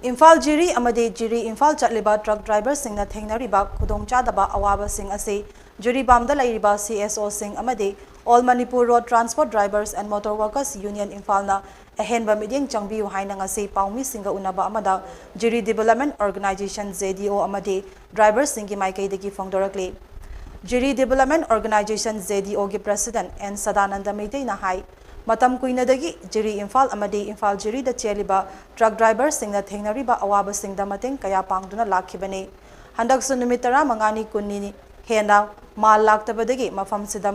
ꯏꯝꯐꯥꯜ ꯖꯤꯔꯤ ꯑꯃꯗꯤ ꯖꯤꯔꯤ ꯏꯝꯐꯥꯜ ꯆꯠꯂꯤꯕ ꯇ꯭ꯔꯛ ꯗ꯭ꯔꯥꯏꯚꯔꯁꯤꯡꯅ ꯊꯦꯡꯅꯔꯤꯕ ꯈꯨꯗꯣꯡꯆꯥꯗꯕ ꯑꯋꯥꯕꯁꯤꯡ ꯑꯁꯤ ꯖꯤꯔꯤꯕꯥꯝꯗ ꯂꯩꯔꯤꯕ ꯁꯤ ꯑꯦꯁ ꯑꯣꯁꯤꯡ ꯑꯃꯗꯤ All Manipur Road Transport Drivers and Motor Workers Union ꯏꯝꯐꯥꯜꯅ ꯑꯍꯦꯟꯕ ꯃꯤꯠꯌꯦꯡ ꯆꯪꯕꯤꯌꯨ ꯍꯥꯏꯅ ꯉꯁꯤ ꯄꯥꯎꯃꯤꯁꯤꯡꯒ ꯎꯅꯕ ꯑꯃꯗ ꯖꯤꯔꯤ ꯗꯤꯕꯦꯂꯞꯃꯦꯟꯠ ꯑꯣꯔꯒꯅꯥꯏꯖꯦꯁꯟ, ꯖꯦ ꯗꯤ ꯑꯣ, ꯑꯃꯗꯤ ꯗ꯭ꯔꯥꯏꯚꯔꯁꯤꯡꯒꯤ ꯃꯥꯏꯀꯩꯗꯒꯤ ꯐꯣꯡꯗꯣꯔꯛꯂꯤ꯫ ꯖꯤꯔꯤ ꯗꯤꯕꯦꯂꯞꯃꯦꯟꯠ ꯑꯣꯔꯒꯅꯥꯏꯖꯦꯁꯟ, ꯖꯦ ꯗꯤ ꯑꯣꯒꯤ ꯄ꯭ꯔꯦꯁꯤꯗꯦꯟꯠ ꯑꯦꯟ ꯁꯗꯥꯅꯟꯗ ꯃꯩꯇꯩꯅ ꯍꯥꯏ, ꯃꯇꯝ ꯀꯨꯏꯅꯗꯒꯤ ꯖꯤꯔꯤ ꯏꯝꯐꯥꯜ ꯑꯃꯗꯤ ꯏꯝꯐꯥꯜ ꯖꯤꯔꯤꯗ ꯆꯦꯜꯂꯤꯕ ꯇ꯭ꯔꯛ ꯗ꯭ꯔꯥꯏꯚꯔꯁꯤꯡꯅ ꯊꯦꯡꯅꯔꯤꯕ ꯑꯋꯥꯕꯁꯤꯡꯗ ꯃꯇꯦꯡ ꯀꯌꯥ ꯄꯥꯡꯗꯨꯅ ꯂꯥꯛꯈꯤꯕꯅꯤ꯫ ꯍꯟꯗꯛꯁꯨ ꯅꯨꯃꯤꯠ ꯇꯔꯥꯃꯉꯥꯅꯤ, ꯀꯨꯟꯅꯤ ꯍꯦꯟꯅ ꯃꯥꯜ ꯂꯥꯛꯇꯕꯗꯒꯤ ꯃꯐꯝꯁꯤꯗ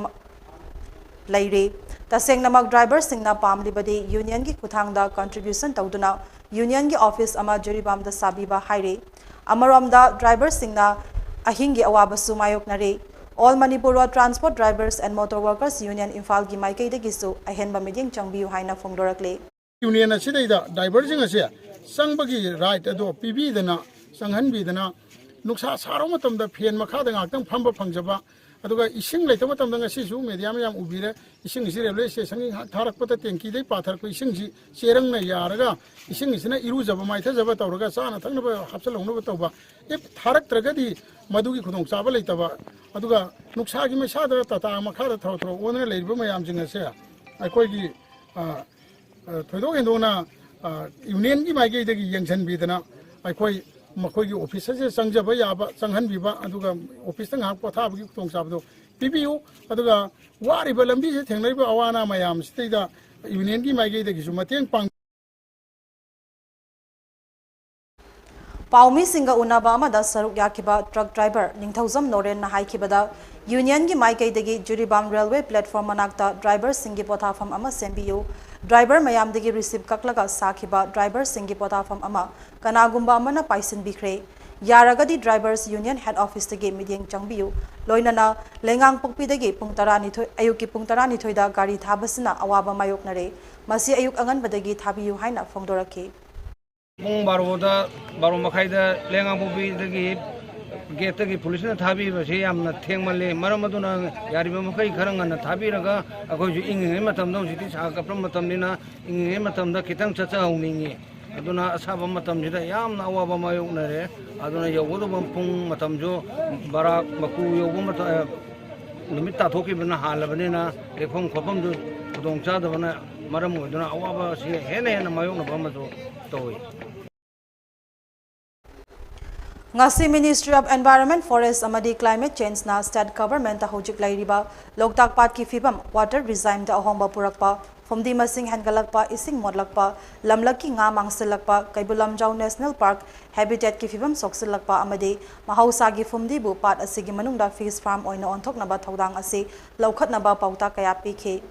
ꯂꯩꯔꯤ꯫ ꯇꯁꯦꯡꯅꯃꯛ ꯗ꯭ꯔꯥꯏꯚꯔꯁꯤꯡꯅ ꯄꯥꯝꯂꯤꯕꯗꯤ ꯌꯨꯅꯤꯌꯟꯒꯤ ꯈꯨꯠꯊꯥꯡꯗ ꯀꯟꯇ꯭ꯔꯤꯕ꯭ꯌꯨꯁꯟ ꯇꯧꯗꯨꯅ ꯌꯨꯅꯤꯌꯟꯒꯤ ꯑꯣꯐꯤꯁ ꯑꯃ ꯖꯤꯔꯤꯕꯥꯝꯗ ꯁꯥꯕꯤꯕ ꯍꯥꯏꯔꯤ꯫ ꯑꯃꯔꯣꯝꯗ ꯗ꯭ꯔꯥꯏꯚꯔꯁꯤꯡꯅ ꯑꯍꯤꯡꯒꯤ ꯑꯋꯥꯕꯁꯨ ꯃꯥꯌꯣꯛꯅꯔꯤ꯫ All Manipur Road Transport Drivers and Motor Workers Union ꯏꯝꯐꯥꯜꯒꯤ ꯃꯥꯏꯀꯩꯗꯒꯤꯁꯨ ꯑꯍꯦꯟꯕ ꯃꯤꯠꯌꯦꯡ ꯆꯪꯕꯤꯌꯨ ꯍꯥꯏꯅ ꯐꯣꯡꯗꯣꯔꯛꯂꯤ꯫ ꯌꯨꯅꯤꯌꯟ ꯑꯁꯤꯗꯩꯗ ꯗ꯭ꯔꯥꯏꯚꯔꯁꯤꯡ ꯑꯁꯦ ꯆꯪꯕꯒꯤ ꯔꯥꯏꯠ ꯑꯗꯣ ꯄꯤꯕꯤꯗꯅ, ꯆꯪꯍꯟꯕꯤꯗꯅ, ꯅꯨꯡꯁꯥ ꯁꯥꯔꯕ ꯃꯇꯝꯗ ꯐꯦꯟ ꯃꯈꯥꯗ ꯉꯥꯏꯍꯥꯛꯇꯪ ꯐꯝꯕ ꯐꯪꯖꯕ, ꯑꯗꯨꯒ ꯏꯁꯤꯡ ꯂꯩꯇꯕ ꯃꯇꯝꯗ, ꯉꯁꯤꯁꯨ ꯃꯦꯗꯤꯌꯥ ꯃꯌꯥꯝ ꯎꯕꯤꯔꯦ, ꯏꯁꯤꯡ ꯑꯁꯤ ꯔꯦꯜꯋꯦ ꯁ꯭ꯇꯦꯁꯟꯒꯤ ꯉꯥꯏꯍꯥꯛ ꯊꯥꯔꯛꯄꯗ ꯇꯦꯡꯀꯤꯗꯒꯤ ꯄꯥꯊꯔꯛꯄ ꯏꯁꯤꯡꯁꯤ ꯆꯦꯔꯪꯅ ꯌꯥꯔꯒ, ꯏꯁꯤꯡꯁꯤꯅ ꯏꯔꯨꯖꯕ ꯃꯥꯏꯊꯖꯕ ꯇꯧꯔꯒ, ꯆꯥꯅ ꯊꯛꯅꯕ ꯍꯥꯞꯆꯤꯜꯍꯧꯅꯕ ꯇꯧꯕ꯫ ꯏꯐ ꯊꯥꯔꯛꯇ꯭ꯔꯒꯗꯤ ꯃꯗꯨꯒꯤ ꯈꯨꯗꯣꯡꯆꯥꯕ ꯂꯩꯇꯕ꯫ ꯑꯗꯨꯒ ꯅꯨꯡꯁꯥꯒꯤ ꯃꯩꯁꯥꯗ ꯇꯥꯇꯥ ꯃꯈꯥꯗ ꯊꯔꯣ ꯊꯔꯣ ꯑꯣꯟꯗꯨꯅ ꯂꯩꯔꯤꯕ ꯃꯌꯥꯝꯁꯤꯡ ꯑꯁꯦ ꯑꯩꯈꯣꯏꯒꯤ, ꯑ, ꯑ, ꯊꯣꯏꯗꯣꯛ ꯍꯦꯟꯗꯣꯛꯅ, ꯑ, ꯌꯨꯅꯤꯌꯟꯒꯤ ꯃꯥꯏꯀꯩꯗꯒꯤ ꯌꯦꯡꯁꯤꯟꯕꯤꯗꯅ, ꯑꯩꯈꯣꯏ ꯃꯈꯣꯏꯒꯤ ꯑꯣꯐꯤꯁ ꯑꯁꯤꯗ ꯆꯪꯖꯕ ꯌꯥꯕ ꯆꯪꯍꯟꯕꯤꯕ, ꯑꯗꯨꯒ ꯑꯣꯐꯤꯁꯇ ꯉꯥꯏꯍꯥꯛ ꯄꯣꯊꯥꯕꯒꯤ ꯈꯨꯗꯣꯡꯆꯥꯕꯗꯣ ꯄꯤꯕꯤꯌꯨ꯫ ꯑꯗꯨꯒ ꯋꯥꯔꯤꯕ ꯂꯝꯕꯤꯁꯤꯗ ꯊꯦꯡꯅꯔꯤꯕ ꯑꯋꯥ ꯑꯅꯥ ꯃꯌꯥꯝꯁꯤꯗꯩꯗ ꯌꯨꯅꯤꯌꯟꯒꯤ ꯃꯥꯏꯀꯩꯗꯒꯤꯁꯨ ꯃꯇꯦꯡ ꯄꯥꯡ ꯄꯥꯎꯃꯤꯁꯤꯡꯒ ꯎꯅꯕ ꯑꯃꯗ ꯁꯔꯨꯛ ꯌꯥꯈꯤꯕ ꯇ꯭ꯔꯛ ꯗ꯭ꯔꯥꯏꯚꯔ ꯅꯤꯡꯊꯧꯖꯝ ꯅꯣꯔꯦꯟꯅ ꯍꯥꯏꯈꯤꯕꯗ, ꯌꯨꯅꯤꯌꯟꯒꯤ ꯃꯥꯏꯀꯩꯗꯒꯤ ꯖꯤꯔꯤꯕꯥꯝ ꯔꯦꯜꯋꯦ ꯄ꯭ꯂꯦꯠꯐꯣꯔꯝ ꯃꯅꯥꯛꯇ ꯗ꯭ꯔꯥꯏꯚꯔꯁꯤꯡꯒꯤ ꯄꯣꯊꯥꯐꯝ ꯑꯃ ꯁꯦꯝꯕꯤꯌꯨ, ꯗ꯭ꯔꯥꯏꯚꯔ ꯃꯌꯥꯝꯗꯒꯤ ꯔꯤꯁꯤꯞ ꯀꯛꯂꯒ ꯁꯥꯈꯤꯕ ꯗ꯭ꯔꯥꯏꯚꯔꯁꯤꯡꯒꯤ ꯄꯣꯊꯥꯐꯝ ꯑꯃ ꯀꯅꯥꯒꯨꯝꯕ ꯑꯃꯅ ꯄꯥꯏꯁꯤꯟꯕꯤꯈ꯭ꯔꯦ꯫ ꯌꯥꯔꯒꯗꯤ ꯗ꯭ꯔꯥꯏꯚꯔꯁ ꯌꯨꯅꯤꯌꯟ ꯍꯦꯗ ꯑꯣꯐꯤꯁꯇꯒꯤ ꯃꯤꯠꯌꯦꯡ ꯆꯪꯕꯤꯌꯨ꯫ ꯂꯣꯏꯅꯅ ꯂꯩꯉꯥꯡꯄꯣꯛꯄꯤꯗꯒꯤ ꯄꯨꯡ ꯇꯔꯥꯅꯤꯊꯣꯏ, ꯑꯌꯨꯛꯀꯤ ꯄꯨꯡ ꯇꯔꯥꯅꯤꯊꯣꯏꯗ ꯒꯥꯔꯤ ꯊꯥꯕꯁꯤꯅ ꯑꯋꯥꯕ ꯃꯥꯌꯣꯛꯅꯔꯦ꯫ ꯃꯁꯤ ꯑꯌꯨꯛ ꯑꯉꯟꯕꯗꯒꯤ ꯊꯥꯕꯤꯌꯨ ꯍꯥꯏꯅ ꯐꯣꯡꯗꯣꯔꯛꯈꯤ꯫ ꯄꯨꯡ ꯕꯥꯔꯣꯗ, ꯕꯥꯔꯣ ꯃꯈꯥꯏꯗ ꯂꯩꯉꯥꯡꯄꯣꯛꯄꯤꯗꯒꯤ ꯒꯦꯠꯇꯒꯤ ꯄꯨꯂꯤꯁꯅ ꯊꯥꯕꯤꯕꯁꯤ ꯌꯥꯝꯅ ꯊꯦꯡꯃꯜꯂꯤ꯫ ꯃꯔꯝ ꯑꯗꯨꯅ ꯌꯥꯔꯤꯕ ꯃꯈꯩ ꯈꯔ ꯉꯟꯅ ꯊꯥꯕꯤꯔꯒ, ꯑꯩꯈꯣꯏꯁꯨ ꯏꯪꯉꯤꯉꯩ ꯃꯇꯝꯗ, ꯍꯧꯖꯤꯛꯇꯤ ꯁꯥ ꯀꯞꯄ ꯃꯇꯝꯅꯤꯅ, ꯏꯪꯉꯤꯉꯩ ꯃꯇꯝꯗ ꯈꯤꯇꯪ ꯆꯠꯆꯍꯧꯅꯤꯡꯉꯤ꯫ ꯑꯗꯨꯅ ꯑꯁꯥꯕ ꯃꯇꯝꯁꯤꯗ ꯌꯥꯝꯅ ꯑꯋꯥꯕ ꯃꯥꯌꯣꯛꯅꯔꯦ꯫ ꯑꯗꯨꯅ ꯌꯧꯒꯗꯧꯕ ꯄꯨꯡ ꯃꯇꯝꯁꯨ ꯕꯔꯥꯛ ꯃꯀꯨ ꯌꯧꯕ ꯃꯇꯝ, ꯅꯨꯃꯤꯠ ꯇꯥꯊꯣꯛꯈꯤꯕꯅ ꯍꯥꯜꯂꯕꯅꯤꯅ, ꯂꯦꯛꯐꯝ ꯈꯣꯠꯐꯝꯗꯨ ꯈꯨꯗꯣꯡꯆꯥꯗꯕꯅ ꯃꯔꯝ ꯑꯣꯏꯗꯨꯅ ꯑꯋꯥꯕ ꯑꯁꯤ ꯍꯦꯟꯅ ꯍꯦꯟꯅ ꯃꯥꯌꯣꯛꯅꯕ ꯑꯃꯁꯨ ꯇꯧꯏ꯫ ꯉꯁꯤ Ministry of Environment, Forest ꯑꯃꯗꯤ Climate Changeꯅ state governmentꯇ ꯍꯧꯖꯤꯛ ꯂꯩꯔꯤꯕ ꯂꯣꯛꯇꯥꯛ ꯄꯥꯠꯀꯤ ꯐꯤꯕꯝ, water regimeꯗ ꯑꯍꯣꯡꯕ ꯄꯨꯔꯛꯄ, ꯐꯨꯝꯗꯤ ꯃꯁꯤꯡ ꯍꯦꯟꯒꯠꯂꯛꯄ, ꯏꯁꯤꯡ ꯃꯣꯠꯂꯛꯄ, ꯂꯝꯂꯛꯀꯤ ꯉꯥ ꯃꯥꯡꯁꯤꯜꯂꯛꯄ, ꯀꯩꯕꯨꯜ ꯂꯝꯖꯥꯎ National Park habitatꯀꯤ ꯐꯤꯕꯝ ꯁꯣꯛꯆꯤꯜꯂꯛꯄ ꯑꯃꯗꯤ ꯃꯍꯧꯁꯥꯒꯤ ꯐꯨꯝꯗꯤꯕꯨ ꯄꯥꯠ ꯑꯁꯤꯒꯤ ꯃꯅꯨꯡꯗ fish farm ꯑꯣꯏꯅ ꯑꯣꯟꯊꯣꯛꯅꯕ ꯊꯧꯗꯥꯡ ꯑꯁꯤ ꯂꯧꯈꯠꯅꯕ ꯄꯥꯎꯇꯥꯛ ꯀꯌꯥ ꯄꯤꯈꯤ꯫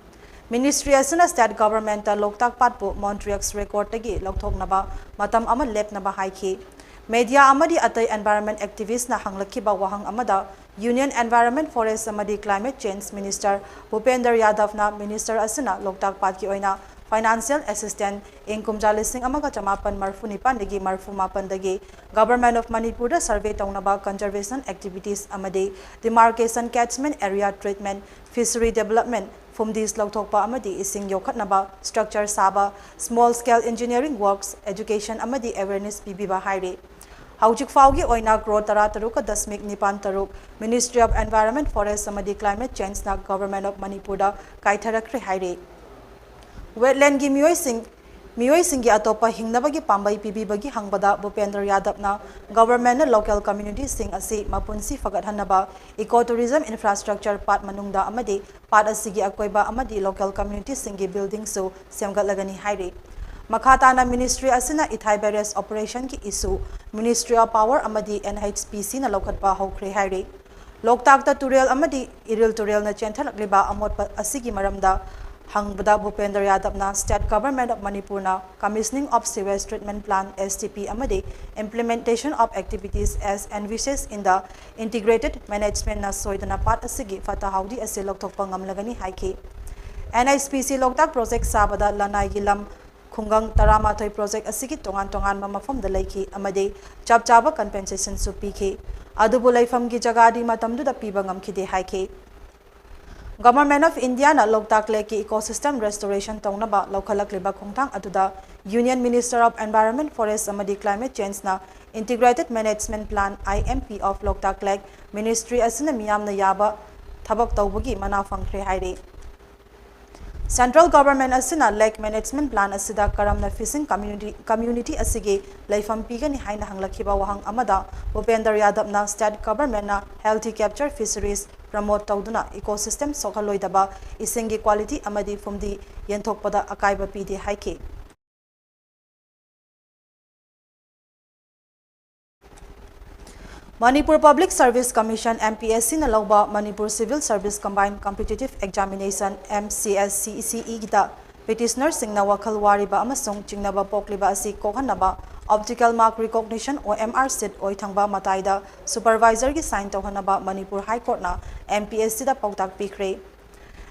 Ministry ꯑꯁꯤꯅ state governmentꯇ ꯂꯣꯛꯇꯥꯛ ꯄꯥꯠꯄꯨ Montreux recordꯇꯒꯤ ꯂꯧꯊꯣꯛꯅꯕ ꯃꯇꯝ ꯑꯃ ꯂꯦꯞꯅꯕ ꯍꯥꯏꯈꯤ꯫ Media ꯑꯃꯗꯤ ꯑꯇꯩ environment activistꯅ ꯍꯪꯂꯛꯈꯤꯕ ꯋꯥꯍꯪ ꯑꯃꯗ Union Environment, Forest ꯑꯃꯗꯤ Climate Change Minister ꯚꯨꯄꯦꯟꯗ꯭ꯔ ꯌꯥꯗꯕꯅ minister ꯑꯁꯤꯅ ꯂꯣꯛꯇꯥꯛ ꯄꯥꯠꯀꯤ ꯑꯣꯏꯅ financial assistance ꯏꯪ ꯀꯨꯝꯖꯥ ꯂꯤꯁꯤꯡ ꯑꯃꯒ ꯆꯃꯥꯄꯟ ꯃꯔꯤꯐꯨ ꯅꯤꯄꯥꯟꯗꯒꯤ ꯃꯔꯤꯐꯨ ꯃꯥꯄꯟꯗꯒꯤ Government of ꯃꯅꯤꯄꯨꯔꯗ survey ꯇꯧꯅꯕ conservation activities ꯑꯃꯗꯤ demarcation catchment area treatment, fishery development, ꯐꯨꯝꯗꯤꯁ ꯂꯧꯊꯣꯛꯄ ꯑꯃꯗꯤ ꯏꯁꯤꯡ ꯌꯣꯛꯈꯠꯅꯕ structure ꯁꯥꯕ, small scale engineering works, education ꯑꯃꯗꯤ awareness ꯄꯤꯕꯤꯕ ꯍꯥꯏꯔꯤ꯫ ꯍꯧꯖꯤꯛ ꯐꯥꯎꯒꯤ ꯑꯣꯏꯅ ꯀ꯭ꯔꯣꯔ ꯇꯔꯥꯇꯔꯨꯛꯀ ꯗꯁꯃꯤꯛ ꯅꯤꯄꯥꯟ ꯇꯔꯨꯛ Ministry of Environment, Forest ꯑꯃꯗꯤ Climate Changeꯅ Government of ꯃꯅꯤꯄꯨꯔꯗ ꯀꯥꯏꯊꯔꯛꯈ꯭ꯔꯦ ꯍꯥꯏꯔꯤ꯫ Wetlandꯒꯤ ꯃꯤꯑꯣꯏꯁꯤꯡ, ꯃꯤꯑꯣꯏꯁꯤꯡꯒꯤ ꯑꯇꯣꯞꯄ ꯍꯤꯡꯅꯕꯒꯤ ꯄꯥꯝꯕꯩ ꯄꯤꯕꯤꯕꯒꯤ ꯍꯪꯕꯗ ꯚꯨꯄꯦꯟꯗ꯭ꯔ ꯌꯥꯗꯕꯅ Governmentꯅ local communityꯁꯤꯡ ꯑꯁꯤ ꯃꯄꯨꯟꯁꯤ ꯐꯒꯠꯍꯟꯅꯕ eco tourism infrastructure ꯄꯥꯠ ꯃꯅꯨꯡꯗ ꯑꯃꯗꯤ ꯄꯥꯠ ꯑꯁꯤꯒꯤ ꯑꯀꯣꯏꯕ ꯑꯃꯗꯤ local communityꯁꯤꯡꯒꯤ buildingꯁꯨ ꯁꯦꯝꯒꯠꯂꯒꯅꯤ ꯍꯥꯏꯔꯤ꯫ ꯃꯈꯥ ꯇꯥꯅ ministry ꯑꯁꯤꯅ ꯏꯊꯥꯏ barrage operationꯒꯤ issue Ministry of Power ꯑꯃꯗꯤ NHPCꯅ ꯂꯧꯈꯠꯄ ꯍꯧꯈ꯭ꯔꯦ ꯍꯥꯏꯔꯤ꯫ ꯂꯣꯛꯇꯥꯛꯇ ꯇꯨꯔꯦꯜ ꯑꯃꯗꯤ ꯏꯔꯤꯜ ꯇꯨꯔꯦꯜꯅ ꯆꯦꯟꯊꯔꯛꯂꯤꯕ ꯑꯃꯣꯠꯄ ꯑꯁꯤꯒꯤ ꯃꯔꯝꯗ ꯍꯪꯕꯗ ꯚꯨꯄꯦꯟꯗ꯭ꯔ ꯌꯥꯗꯕꯅ State Government of ꯃꯅꯤꯄꯨꯔꯅ Commissioning of Sewage Treatment Plant, STP, ꯑꯃꯗꯤ Implementation of Activities as Envisaged in the Integrated Managementꯅ ꯁꯣꯏꯗꯅ ꯄꯥꯠ ꯑꯁꯤꯒꯤ ꯐꯠꯇ ꯍꯥꯎꯗꯤ ꯑꯁꯤ ꯂꯧꯊꯣꯛꯄ ꯉꯝꯂꯒꯅꯤ ꯍꯥꯏꯈꯤ꯫ NHPC ꯂꯣꯛꯇꯥꯛ project ꯁꯥꯕꯗ ꯂꯅꯥꯏꯒꯤ ꯂꯝ ꯈꯨꯡꯒꯪ ꯇꯔꯥꯃꯥꯊꯣꯏ project ꯑꯁꯤꯒꯤ ꯇꯣꯉꯥꯟ ꯇꯣꯉꯥꯟꯕ ꯃꯐꯝꯗ ꯂꯩꯈꯤ ꯑꯃꯗꯤ ꯆꯞ ꯆꯥꯕ compensationꯁꯨ ꯄꯤꯈꯤ꯫ ꯑꯗꯨꯕꯨ ꯂꯩꯐꯝꯒꯤ ꯖꯒꯥꯗꯤ ꯃꯇꯝꯗꯨꯗ ꯄꯤꯕ ꯉꯝꯈꯤꯗꯦ ꯍꯥꯏꯈꯤ꯫ Government of Indiaꯅ Loktak Lakeꯀꯤ ecosystem restoration ꯇꯧꯅꯕ ꯂꯧꯈꯠꯂꯛꯂꯤꯕ ꯈꯣꯡꯊꯥꯡ ꯑꯗꯨꯗ Union Minister of Environment, Forest ꯑꯃꯗꯤ Climate Changeꯅ Integrated Management Plan, IMP, of Loktak Lake Ministry ꯑꯁꯤꯅ ꯃꯤꯌꯥꯝꯅ ꯌꯥꯕ ꯊꯕꯛ ꯇꯧꯕꯒꯤ ꯃꯅꯥ ꯐꯪꯈ꯭ꯔꯦ ꯍꯥꯏꯔꯤ꯫ Central Government ꯑꯁꯤꯅ Lake Management Plan ꯑꯁꯤꯗ ꯀꯔꯝꯅ fishing community, community ꯑꯁꯤꯒꯤ ꯂꯩꯐꯝ ꯄꯤꯒꯅꯤ ꯍꯥꯏꯅ ꯍꯪꯂꯛꯈꯤꯕ ꯋꯥꯍꯪ ꯑꯃꯗ ꯚꯨꯄꯦꯟꯗ꯭ꯔ ꯌꯥꯗꯕꯅ State Governmentꯅ healthy capture fisheries promote ꯇꯧꯗꯨꯅ ecosystem ꯁꯣꯛꯍꯜꯂꯣꯏꯗꯕ ꯏꯁꯤꯡꯒꯤ quality ꯑꯃꯗꯤ ꯐꯨꯝꯗꯤ ꯌꯦꯟꯊꯣꯛꯄꯗ ꯑꯀꯥꯏꯕ ꯄꯤꯗꯦ ꯍꯥꯏꯈꯤ꯫ Manipur Public Service Commission, MPSCꯅ ꯂꯧꯕ Manipur Civil Service Combined Competitive Examination, MCSCCEꯒꯤꯗ petitionerꯁꯤꯡꯅ ꯋꯥꯈꯜ ꯋꯥꯔꯤꯕ ꯑꯃꯁꯨꯡ ꯆꯤꯡꯅꯕ ꯄꯣꯛꯂꯤꯕ ꯑꯁꯤ ꯀꯣꯛꯍꯟꯅꯕ Optical Mark Recognition, O M R sheet, ꯑꯣꯏꯊꯪꯕ ꯃꯇꯥꯏꯗ supervisorꯒꯤ sign ꯇꯧꯍꯟꯅꯕ Manipur High Courtꯅ M P S Cꯗ ꯄꯥꯎꯇꯥꯛ ꯄꯤꯈ꯭ꯔꯦ꯫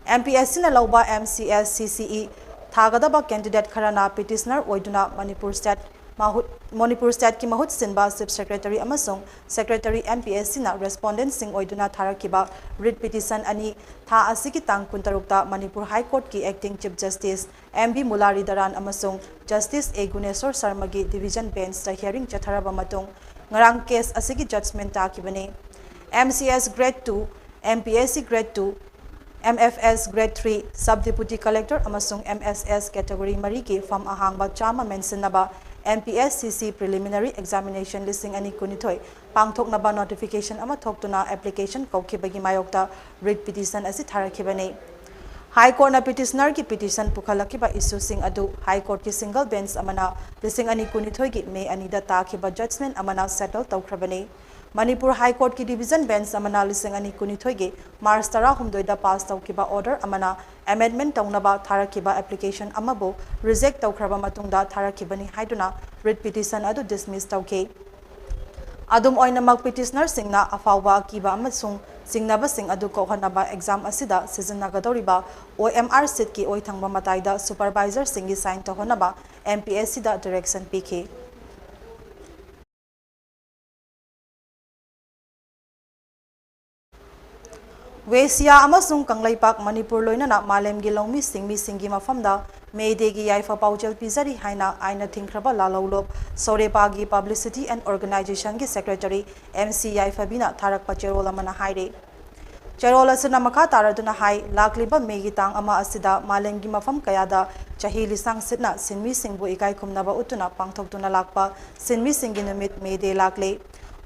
M P S Cꯅ ꯂꯧꯕ M C S C C E ꯊꯥꯒꯗꯕ candidate ꯈꯔꯅ petitioner ꯑꯣꯏꯗꯨꯅ ꯃꯅꯤꯄꯨꯔ state ꯃꯍꯨꯠ, ꯃꯅꯤꯄꯨꯔ stateꯀꯤ ꯃꯍꯨꯠ ꯁꯤꯟꯕ Chief Secretary ꯑꯃꯁꯨꯡ Secretary M P S Cꯅ respondentꯁꯤꯡ ꯑꯣꯏꯗꯨꯅ ꯊꯥꯔꯛꯈꯤꯕ writ petition ꯑꯅꯤ ꯊꯥ ꯑꯁꯤꯒꯤ ꯇꯥꯡ ꯀꯨꯟꯇꯔꯨꯛꯇ Manipur High Courtꯀꯤ Acting Chief Justice M V Muralidharan ꯑꯃꯁꯨꯡ Justice A Guneswar Sharmaꯒꯤ division benchꯇ hearing ꯆꯠꯊꯔꯕ ꯃꯇꯨꯡ ꯉꯔꯥꯡ case ꯑꯁꯤꯒꯤ judgment ꯇꯥꯈꯤꯕꯅꯤ꯫ M C S Grade two, M P S C Grade two, M F S Grade three, Sub Deputy Collector ꯑꯃꯁꯨꯡ M S S category ꯃꯔꯤꯒꯤ ꯐꯝ ꯑꯍꯥꯡꯕ ꯆꯥꯝꯃ ꯃꯦꯟꯁꯤꯟꯅꯕ M P S C C preliminary examination ꯂꯤꯁꯤꯡ ꯑꯅꯤ ꯀꯨꯟꯅꯤꯊꯣꯏ ꯄꯥꯡꯊꯣꯛꯅꯕ notification ꯑꯃ ꯊꯣꯛꯇꯨꯅ application ꯀꯧꯈꯤꯕꯒꯤ ꯃꯥꯌꯣꯛꯇ writ petition ꯑꯁꯤ ꯊꯥꯔꯛꯈꯤꯕꯅꯤ꯫ High Courtꯅ petitionerꯒꯤ petition ꯄꯨꯈꯠꯂꯛꯈꯤꯕ issueꯁꯤꯡ ꯑꯗꯨ High Courtꯀꯤ single bench ꯑꯃꯅ ꯂꯤꯁꯤꯡ ꯑꯅꯤ ꯀꯨꯟꯅꯤꯊꯣꯏꯒꯤ May ꯑꯅꯤꯗ ꯇꯥꯈꯤꯕ judgment ꯑꯃꯅ settle ꯇꯧꯈ꯭ꯔꯕꯅꯤ꯫ Manipur High Courtꯀꯤ division bench ꯑꯃꯅ ꯂꯤꯁꯤꯡ ꯑꯅꯤ ꯀꯨꯟꯅꯤꯊꯣꯏꯒꯤ March ꯇꯔꯥꯍꯨꯝꯗꯣꯏꯗ pass ꯇꯧꯈꯤꯕ order ꯑꯃꯅ amendment ꯇꯧꯅꯕ ꯊꯥꯔꯛꯈꯤꯕ application ꯑꯃꯕꯨ reject ꯇꯧꯈ꯭ꯔꯕ ꯃꯇꯨꯡꯗ ꯊꯥꯔꯛꯈꯤꯕꯅꯤ ꯍꯥꯏꯗꯨꯅ writ petition ꯑꯗꯨ dismiss ꯇꯧꯈꯤ꯫ ꯑꯗꯨꯝ ꯑꯣꯏꯅꯃꯛ, petitionerꯁꯤꯡꯅ ꯑꯐꯥꯎꯕ ꯑꯀꯤꯕ ꯑꯃꯁꯨꯡ ꯆꯤꯡꯅꯕꯁꯤꯡ ꯑꯗꯨ ꯀꯣꯛꯍꯟꯅꯕ exam ꯑꯁꯤꯗ ꯁꯤꯖꯤꯟꯅꯒꯗꯧꯔꯤꯕ O M R sheetꯀꯤ ꯑꯣꯏꯊꯪꯕ ꯃꯇꯥꯏꯗ supervisorꯁꯤꯡꯒꯤ sign ꯇꯧꯍꯟꯅꯕ M P S Cꯗ direction ꯄꯤꯈꯤ꯫ ꯋꯦꯁꯤꯌꯥ ꯑꯃꯁꯨꯡ ꯀꯪꯂꯩꯄꯥꯛ ꯃꯅꯤꯄꯨꯔ ꯂꯣꯏꯅꯅ ꯃꯥꯂꯦꯝꯒꯤ ꯂꯧꯃꯤ ꯁꯤꯡꯃꯤꯁꯤꯡꯒꯤ ꯃꯐꯝꯗ May Dayꯒꯤ ꯌꯥꯏꯐ ꯄꯥꯎꯖꯦꯜ ꯄꯤꯖꯔꯤ ꯍꯥꯏꯅ ꯑꯥꯏꯟꯅ ꯊꯤꯡꯈ꯭ꯔꯕ ꯂꯥꯜꯍꯧꯂꯨꯞ ꯁꯣꯔꯦꯄꯥꯒꯤ publicity and organizationꯒꯤ secretary M C ꯌꯥꯏꯐꯕꯤꯅ ꯊꯥꯔꯛꯄ ꯆꯦꯔꯣꯜ ꯑꯃꯅ ꯍꯥꯏꯔꯤ꯫ ꯆꯦꯔꯣꯜ ꯑꯁꯤꯅ ꯃꯈꯥ ꯇꯥꯔꯗꯨꯅ ꯍꯥꯏ, ꯂꯥꯛꯂꯤꯕ Mayꯒꯤ ꯇꯥꯡ ꯑꯃ ꯑꯁꯤꯗ ꯃꯥꯂꯦꯝꯒꯤ ꯃꯐꯝ ꯀꯌꯥꯗ ꯆꯍꯤ ꯂꯤꯁꯥꯡ ꯁꯤꯠꯅ ꯁꯤꯟꯃꯤꯁꯤꯡꯕꯨ ꯏꯀꯥꯏ ꯈꯨꯝꯅꯕ ꯎꯠꯇꯨꯅ ꯄꯥꯡꯊꯣꯛꯇꯨꯅ ꯂꯥꯛꯄ ꯁꯤꯟꯃꯤꯁꯤꯡꯒꯤ ꯅꯨꯃꯤꯠ May Day ꯂꯥꯛꯂꯦ꯫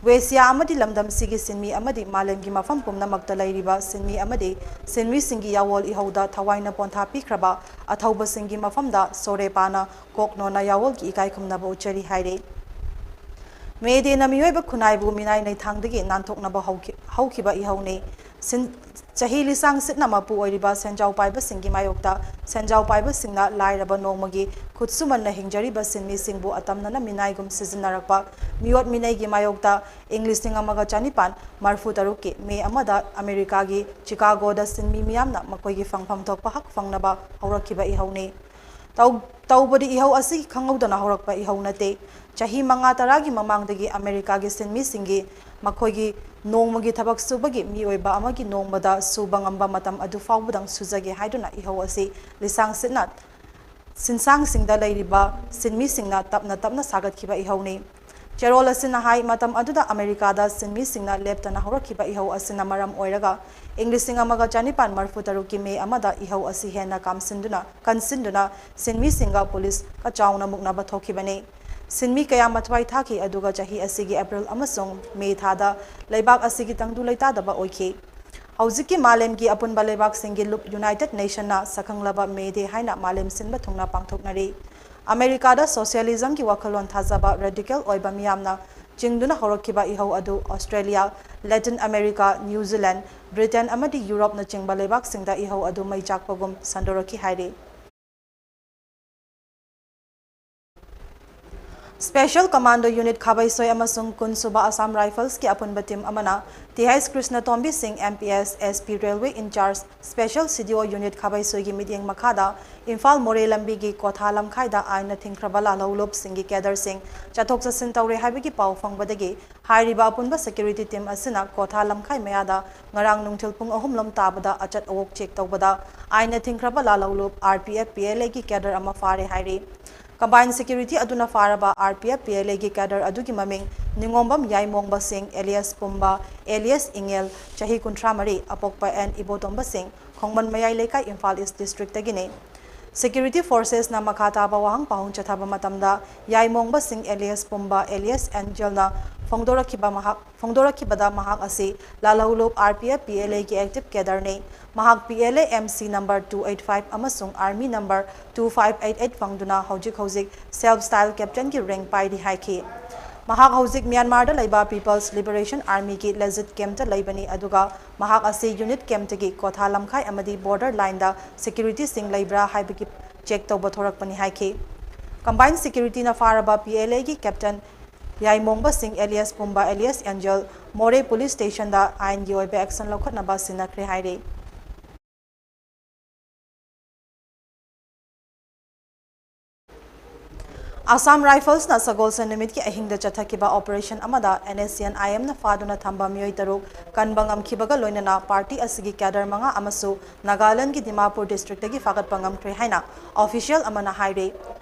ꯋꯦꯁꯤꯌꯥ ꯑꯃꯗꯤ ꯂꯝꯗꯝꯁꯤꯒꯤ ꯁꯤꯟꯃꯤ ꯑꯃꯗꯤ ꯃꯥꯂꯦꯝꯒꯤ ꯃꯐꯝ ꯄꯨꯝꯅꯃꯛꯇ ꯂꯩꯔꯤꯕ ꯁꯤꯟꯃꯤ ꯑꯃꯗꯤ ꯁꯤꯟꯃꯤꯁꯤꯡꯒꯤ ꯌꯥꯋꯣꯜ ꯏꯍꯧꯗ ꯊꯋꯥꯏꯅ ꯄꯣꯟꯊꯥ ꯄꯤꯈ꯭ꯔꯕ ꯑꯊꯧꯕꯁꯤꯡꯒꯤ ꯃꯐꯝꯗ ꯁꯣꯔꯦꯄꯥꯅ ꯀꯣꯛꯅꯣꯅ ꯌꯥꯋꯣꯜꯒꯤ ꯏꯀꯥꯏ ꯈꯨꯝꯅꯕ ꯎꯠꯆꯔꯤ ꯍꯥꯏꯔꯤ꯫ May Dayꯅ ꯃꯤꯑꯣꯏꯕ ꯈꯨꯟꯅꯥꯏꯕꯨ ꯃꯤꯅꯥꯏ ꯅꯩꯊꯥꯡꯗꯒꯤ ꯅꯥꯟꯊꯣꯛꯅꯕ ꯍꯧꯈꯤ-, ꯍꯧꯈꯤꯕ ꯏꯍꯧꯅꯤ꯫ ꯆꯍꯤ ꯂꯤꯁꯥꯡ ꯁꯤꯠꯅ ꯃꯄꯨ ꯑꯣꯏꯔꯤꯕ ꯁꯦꯟꯖꯥꯎ ꯄꯥꯏꯕꯁꯤꯡꯒꯤ ꯃꯥꯌꯣꯛꯇ ꯁꯦꯟꯖꯥꯎ ꯄꯥꯏꯕꯁꯤꯡꯅ ꯂꯥꯏꯔꯕ ꯅꯣꯡꯃꯒꯤ ꯈꯨꯠꯁꯨꯃꯟꯅ ꯍꯤꯡꯖꯔꯤꯕ ꯁꯤꯟꯃꯤꯁꯤꯡꯕꯨ ꯑꯇꯝꯅꯅ ꯃꯤꯅꯥꯏꯒꯨꯝ ꯁꯤꯖꯤꯟꯅꯔꯛꯄ ꯃꯤꯑꯣꯠ ꯃꯤꯅꯩꯒꯤ ꯃꯥꯌꯣꯛꯇ ꯏꯪ ꯂꯤꯁꯤꯡ ꯑꯃꯒ ꯆꯅꯤꯄꯥꯟ ꯃꯔꯐꯨ ꯇꯔꯨꯛꯀꯤ ꯃꯦ ꯑꯃꯗ ꯑꯃꯦꯔꯤꯀꯥꯒꯤ ꯆꯤꯀꯥꯒꯣꯗ ꯁꯤꯟꯃꯤ ꯃꯤꯌꯥꯝꯅ ꯃꯈꯣꯏꯒꯤ ꯐꯪꯐꯝ ꯊꯣꯛꯄ ꯍꯛ ꯐꯪꯅꯕ ꯍꯧꯔꯛꯈꯤꯕ ꯏꯍꯧꯅꯤ꯫ ꯇꯧꯕꯗꯤ ꯏꯍꯧ ꯑꯁꯤ ꯈꯪꯍꯧꯗꯅ ꯍꯧꯔꯛꯄ ꯏꯍꯧ ꯅꯠꯇꯦ꯫ ꯆꯍꯤ ꯃꯉꯥ ꯇꯔꯥꯒꯤ ꯃꯃꯥꯡꯗꯒꯤ ꯑꯃꯦꯔꯤꯀꯥꯒꯤ ꯁꯤꯟꯃꯤꯁꯤꯡꯒꯤ ꯃꯈꯣꯏꯒꯤ ꯅꯣꯡꯃꯒꯤ ꯊꯕꯛ ꯁꯨꯕꯒꯤ ꯃꯤꯑꯣꯏꯕ ꯑꯃꯒꯤ ꯅꯣꯡꯃꯗ ꯁꯨꯕ ꯉꯝꯕ ꯃꯇꯝ ꯑꯗꯨ ꯐꯥꯎꯕꯗꯪ ꯁꯨꯖꯒꯦ ꯍꯥꯏꯗꯨꯅ ꯏꯍꯧ ꯑꯁꯤ ꯂꯤꯁꯥꯡ ꯁꯤꯠꯅ ꯁꯤꯟꯁꯥꯡꯁꯤꯡꯗ ꯂꯩꯔꯤꯕ ꯁꯤꯟꯃꯤꯁꯤꯡꯅ ꯇꯞꯅ ꯇꯞꯅ ꯁꯥꯒꯠꯈꯤꯕ ꯏꯍꯧꯅꯤ꯫ ꯆꯦꯔꯣꯜ ꯑꯁꯤꯅ ꯍꯥꯏ, ꯃꯇꯝ ꯑꯗꯨꯗ ꯑꯃꯦꯔꯤꯀꯥꯗ ꯁꯤꯟꯃꯤꯁꯤꯡꯅ ꯂꯦꯞꯇꯅ ꯍꯧꯔꯛꯈꯤꯕ ꯏꯍꯧ ꯑꯁꯤꯅ ꯃꯔꯝ ꯑꯣꯏꯔꯒ ꯏꯪ ꯂꯤꯁꯤꯡ ꯑꯃꯒ ꯆꯅꯤꯄꯥꯟ ꯃꯔꯐꯨ ꯇꯔꯨꯛꯀꯤ ꯃꯦ ꯑꯃꯗ ꯏꯍꯧ ꯑꯁꯤ ꯍꯦꯟꯅ ꯀꯥꯝꯁꯤꯟꯗꯨꯅ, ꯀꯟꯁꯤꯟꯗꯨꯅ ꯁꯤꯟꯃꯤꯁꯤꯡꯒ ꯄꯨꯂꯤꯁꯀ ꯆꯥꯎꯅ ꯃꯨꯛꯅꯕ ꯊꯣꯛꯈꯤꯕꯅꯤ꯫ ꯁꯤꯟꯃꯤ ꯀꯌꯥ ꯃꯊ꯭ꯋꯥꯏ ꯊꯥꯈꯤ, ꯑꯗꯨꯒ ꯆꯍꯤ ꯑꯁꯤꯒꯤ ꯑꯦꯄ꯭ꯔꯤꯜ ꯑꯃꯁꯨꯡ ꯃꯦ ꯊꯥꯗ ꯂꯩꯕꯥꯛ ꯑꯁꯤꯒꯤ ꯇꯪꯗꯨ ꯂꯩꯇꯥꯗꯕ ꯑꯣꯏꯈꯤ꯫ ꯍꯧꯖꯤꯛꯀꯤ ꯃꯥꯂꯦꯝꯒꯤ ꯑꯄꯨꯟꯕ ꯂꯩꯕꯥꯛꯁꯤꯡꯒꯤ ꯂꯨꯞ ꯌꯨꯅꯥꯏꯇꯦꯗ ꯅꯦꯁꯟꯅ ꯁꯛꯈꯪꯂꯕ ꯃꯦ ꯗꯦ ꯍꯥꯏꯅ ꯃꯥꯂꯦꯝ ꯁꯤꯟꯕ ꯊꯨꯡꯅ ꯄꯥꯡꯊꯣꯛꯅꯔꯤ꯫ ꯑꯃꯦꯔꯤꯀꯥꯗ ꯁꯣꯁꯤꯌꯦꯂꯤꯖꯝꯒꯤ ꯋꯥꯈꯜꯂꯣꯟ ꯊꯥꯖꯕ ꯔꯦꯗꯤꯀꯦꯜ ꯑꯣꯏꯕ ꯃꯤꯌꯥꯝꯅ ꯆꯤꯡꯗꯨꯅ ꯍꯧꯔꯛꯈꯤꯕ ꯏꯍꯧ ꯑꯗꯨ Australia, Latin America, New Zealand, Britain ꯑꯃꯗꯤ ꯌꯨꯔꯣꯞꯅꯆꯤꯡꯕ ꯂꯩꯕꯥꯛꯁꯤꯡꯗ ꯏꯍꯧ ꯑꯗꯨ ꯃꯩ ꯆꯥꯛꯄꯒꯨꯝ ꯁꯟꯗꯣꯔꯛꯈꯤ ꯍꯥꯏꯔꯤ꯫ Special Commando Unit ꯈꯥꯕꯩꯁꯣꯏ ꯑꯃꯁꯨꯡ ꯀꯨꯟꯁꯨꯕ Assam Riflesꯀꯤ ꯑꯄꯨꯟꯕ ꯇꯤꯝ ꯑꯃꯅ ꯇꯤ ꯑꯩꯆ ꯀ꯭ꯔꯤꯁꯅꯇꯣꯝꯕꯤ ꯁꯤꯡ, M P S, S P Railway in charge, Special C D O Unit ꯈꯥꯕꯩꯁꯣꯏꯒꯤ ꯃꯤꯠꯌꯦꯡ ꯃꯈꯥꯗ ꯏꯝꯐꯥꯜ ꯃꯣꯔꯦ ꯂꯝꯕꯤꯒꯤ ꯀꯣꯊꯥ ꯂꯝꯈꯥꯏꯗ ꯑꯥꯏꯟꯅ ꯊꯤꯡꯈ꯭ꯔꯕ ꯂꯥꯜꯍꯧꯂꯨꯞꯁꯤꯡꯒꯤ ꯀꯦꯗꯔꯁꯤꯡ ꯆꯠꯊꯣꯛ ꯆꯠꯁꯤꯟ ꯇꯧꯔꯦ ꯍꯥꯏꯕꯒꯤ ꯄꯥꯎ ꯐꯪꯕꯗꯒꯤ ꯍꯥꯏꯔꯤꯕ ꯑꯄꯨꯟꯕ ꯁꯦꯀ꯭ꯌꯨꯔꯤꯇꯤ ꯇꯤꯝ ꯑꯁꯤꯅ ꯀꯣꯊꯥ ꯂꯝꯈꯥꯏ ꯃꯌꯥꯗ ꯉꯔꯥꯡ ꯅꯨꯡꯊꯤꯜ ꯄꯨꯡ ꯑꯍꯨꯝ ꯂꯣꯝ ꯇꯥꯕꯗ ꯑꯆꯠ ꯑꯋꯣꯛ ꯆꯦꯛ ꯇꯧꯕꯗ ꯑꯥꯏꯟꯅ ꯊꯤꯡꯈ꯭ꯔꯕ ꯂꯥꯜꯍꯧꯂꯨꯞ R P F P L Aꯒꯤ ꯀꯦꯗꯔ ꯑꯃ ꯐꯥꯔꯦ ꯍꯥꯏꯔꯤ꯫ ꯀꯝꯕꯥꯏꯟ ꯁꯦꯀ꯭ꯌꯨꯔꯤꯇꯤ ꯑꯗꯨꯅ ꯐꯥꯔꯕ R P F P L Aꯒꯤ ꯀꯦꯗꯔ ꯑꯗꯨꯒꯤ ꯃꯃꯤꯡ ꯅꯤꯉꯣꯝꯕꯝ ꯌꯥꯏꯃꯣꯡꯕ ꯁꯤꯡ alias ꯄꯨꯝꯕ alias ꯏꯪꯉꯦꯜ, ꯆꯍꯤ ꯀꯨꯟꯊ꯭ꯔꯥ ꯃꯔꯤ, ꯑꯄꯣꯛꯄ N ꯏꯕꯣꯇꯣꯝꯕ ꯁꯤꯡ, ꯈꯣꯡꯃꯟ ꯃꯌꯥꯏ ꯂꯩꯀꯥꯏ, ꯏꯝꯐꯥꯜ ꯏꯁ ꯗꯤꯁꯇ꯭ꯔꯤꯛꯇꯒꯤꯅꯤ꯫ ꯁꯦꯀ꯭ꯌꯨꯔꯤꯇꯤ ꯐꯣꯔꯁꯦꯁꯅ ꯃꯈꯥ ꯇꯥꯕ ꯋꯥꯍꯪ ꯄꯥꯎꯍꯪ ꯆꯠꯊꯕ ꯃꯇꯝꯗ ꯌꯥꯏꯃꯣꯡꯕ ꯁꯤꯡ alias ꯄꯨꯝꯕ alias ꯑꯦꯟꯖꯦꯜꯅ ꯐꯣꯡꯗꯣꯔꯛꯈꯤꯕ ꯃꯍꯥꯛ, ꯐꯣꯡꯗꯣꯔꯛꯈꯤꯕꯗ ꯃꯍꯥꯛ ꯑꯁꯤ ꯂꯥꯜꯍꯧꯂꯨꯞ R P F P L Aꯒꯤ active cadreꯅꯤ꯫ ꯃꯍꯥꯛ P L A M C number two eight five ꯑꯃꯁꯨꯡ Army number two five eight eight ꯐꯪꯗꯨꯅ ꯍꯧꯖꯤꯛ ꯍꯧꯖꯤꯛ self style captainꯒꯤ rank ꯄꯥꯏꯔꯤ ꯍꯥꯏꯈꯤ꯫ ꯃꯍꯥꯛ ꯍꯧꯖꯤꯛ ꯃ꯭ꯌꯥꯟꯃꯥꯔꯗ ꯂꯩꯕ People's Liberation Armyꯒꯤ Lajit campꯇ ꯂꯩꯕꯅꯤ, ꯑꯗꯨꯒ ꯃꯍꯥꯛ ꯑꯁꯤ unit campꯇꯒꯤ ꯀ꯭ꯋꯥꯊꯥ ꯂꯝꯈꯥꯏ ꯑꯃꯗꯤ border lineꯗ securityꯁꯤꯡ ꯂꯩꯕ꯭ꯔꯥ ꯍꯥꯏꯕꯒꯤ check ꯇꯧꯕ ꯊꯣꯔꯛꯄꯅꯤ ꯍꯥꯏꯈꯤ꯫ Combined securityꯅ ꯐꯥꯔꯕ PLAꯒꯤ captain ꯌꯥꯏꯃꯣꯡꯕ ꯁꯤꯡ alias ꯄꯨꯝꯕ alias Angel ꯃꯣꯔꯦ police stationꯗ ꯑꯥꯏꯟꯒꯤ ꯑꯣꯏꯕ action ꯂꯧꯈꯠꯅꯕ ꯁꯤꯟꯅꯈ꯭ꯔꯦ ꯍꯥꯏꯔꯤ꯫ Assam Riflesꯅ ꯁꯒꯣꯜꯁꯦꯟ ꯅꯨꯃꯤꯠꯀꯤ ꯑꯍꯤꯡꯗ ꯆꯠꯊꯈꯤꯕ operation ꯑꯃꯗ NSCN-IMꯅ ꯐꯥꯗꯨꯅ ꯊꯝꯕ ꯃꯤꯑꯣꯏ ꯇꯔꯨꯛ ꯀꯟꯕ ꯉꯝꯈꯤꯕꯒ ꯂꯣꯏꯅꯅ party ꯑꯁꯤꯒꯤ cadre ꯃꯉꯥ ꯑꯃꯁꯨ ꯅꯥꯒꯥꯂꯦꯟꯗꯒꯤ ꯗꯤꯃꯥꯄꯨꯔ districtꯇꯒꯤ ꯐꯥꯒꯠꯄ ꯉꯝꯈ꯭ꯔꯦ ꯍꯥꯏꯅ official ꯑꯃꯅ ꯍꯥꯏꯔꯦ꯫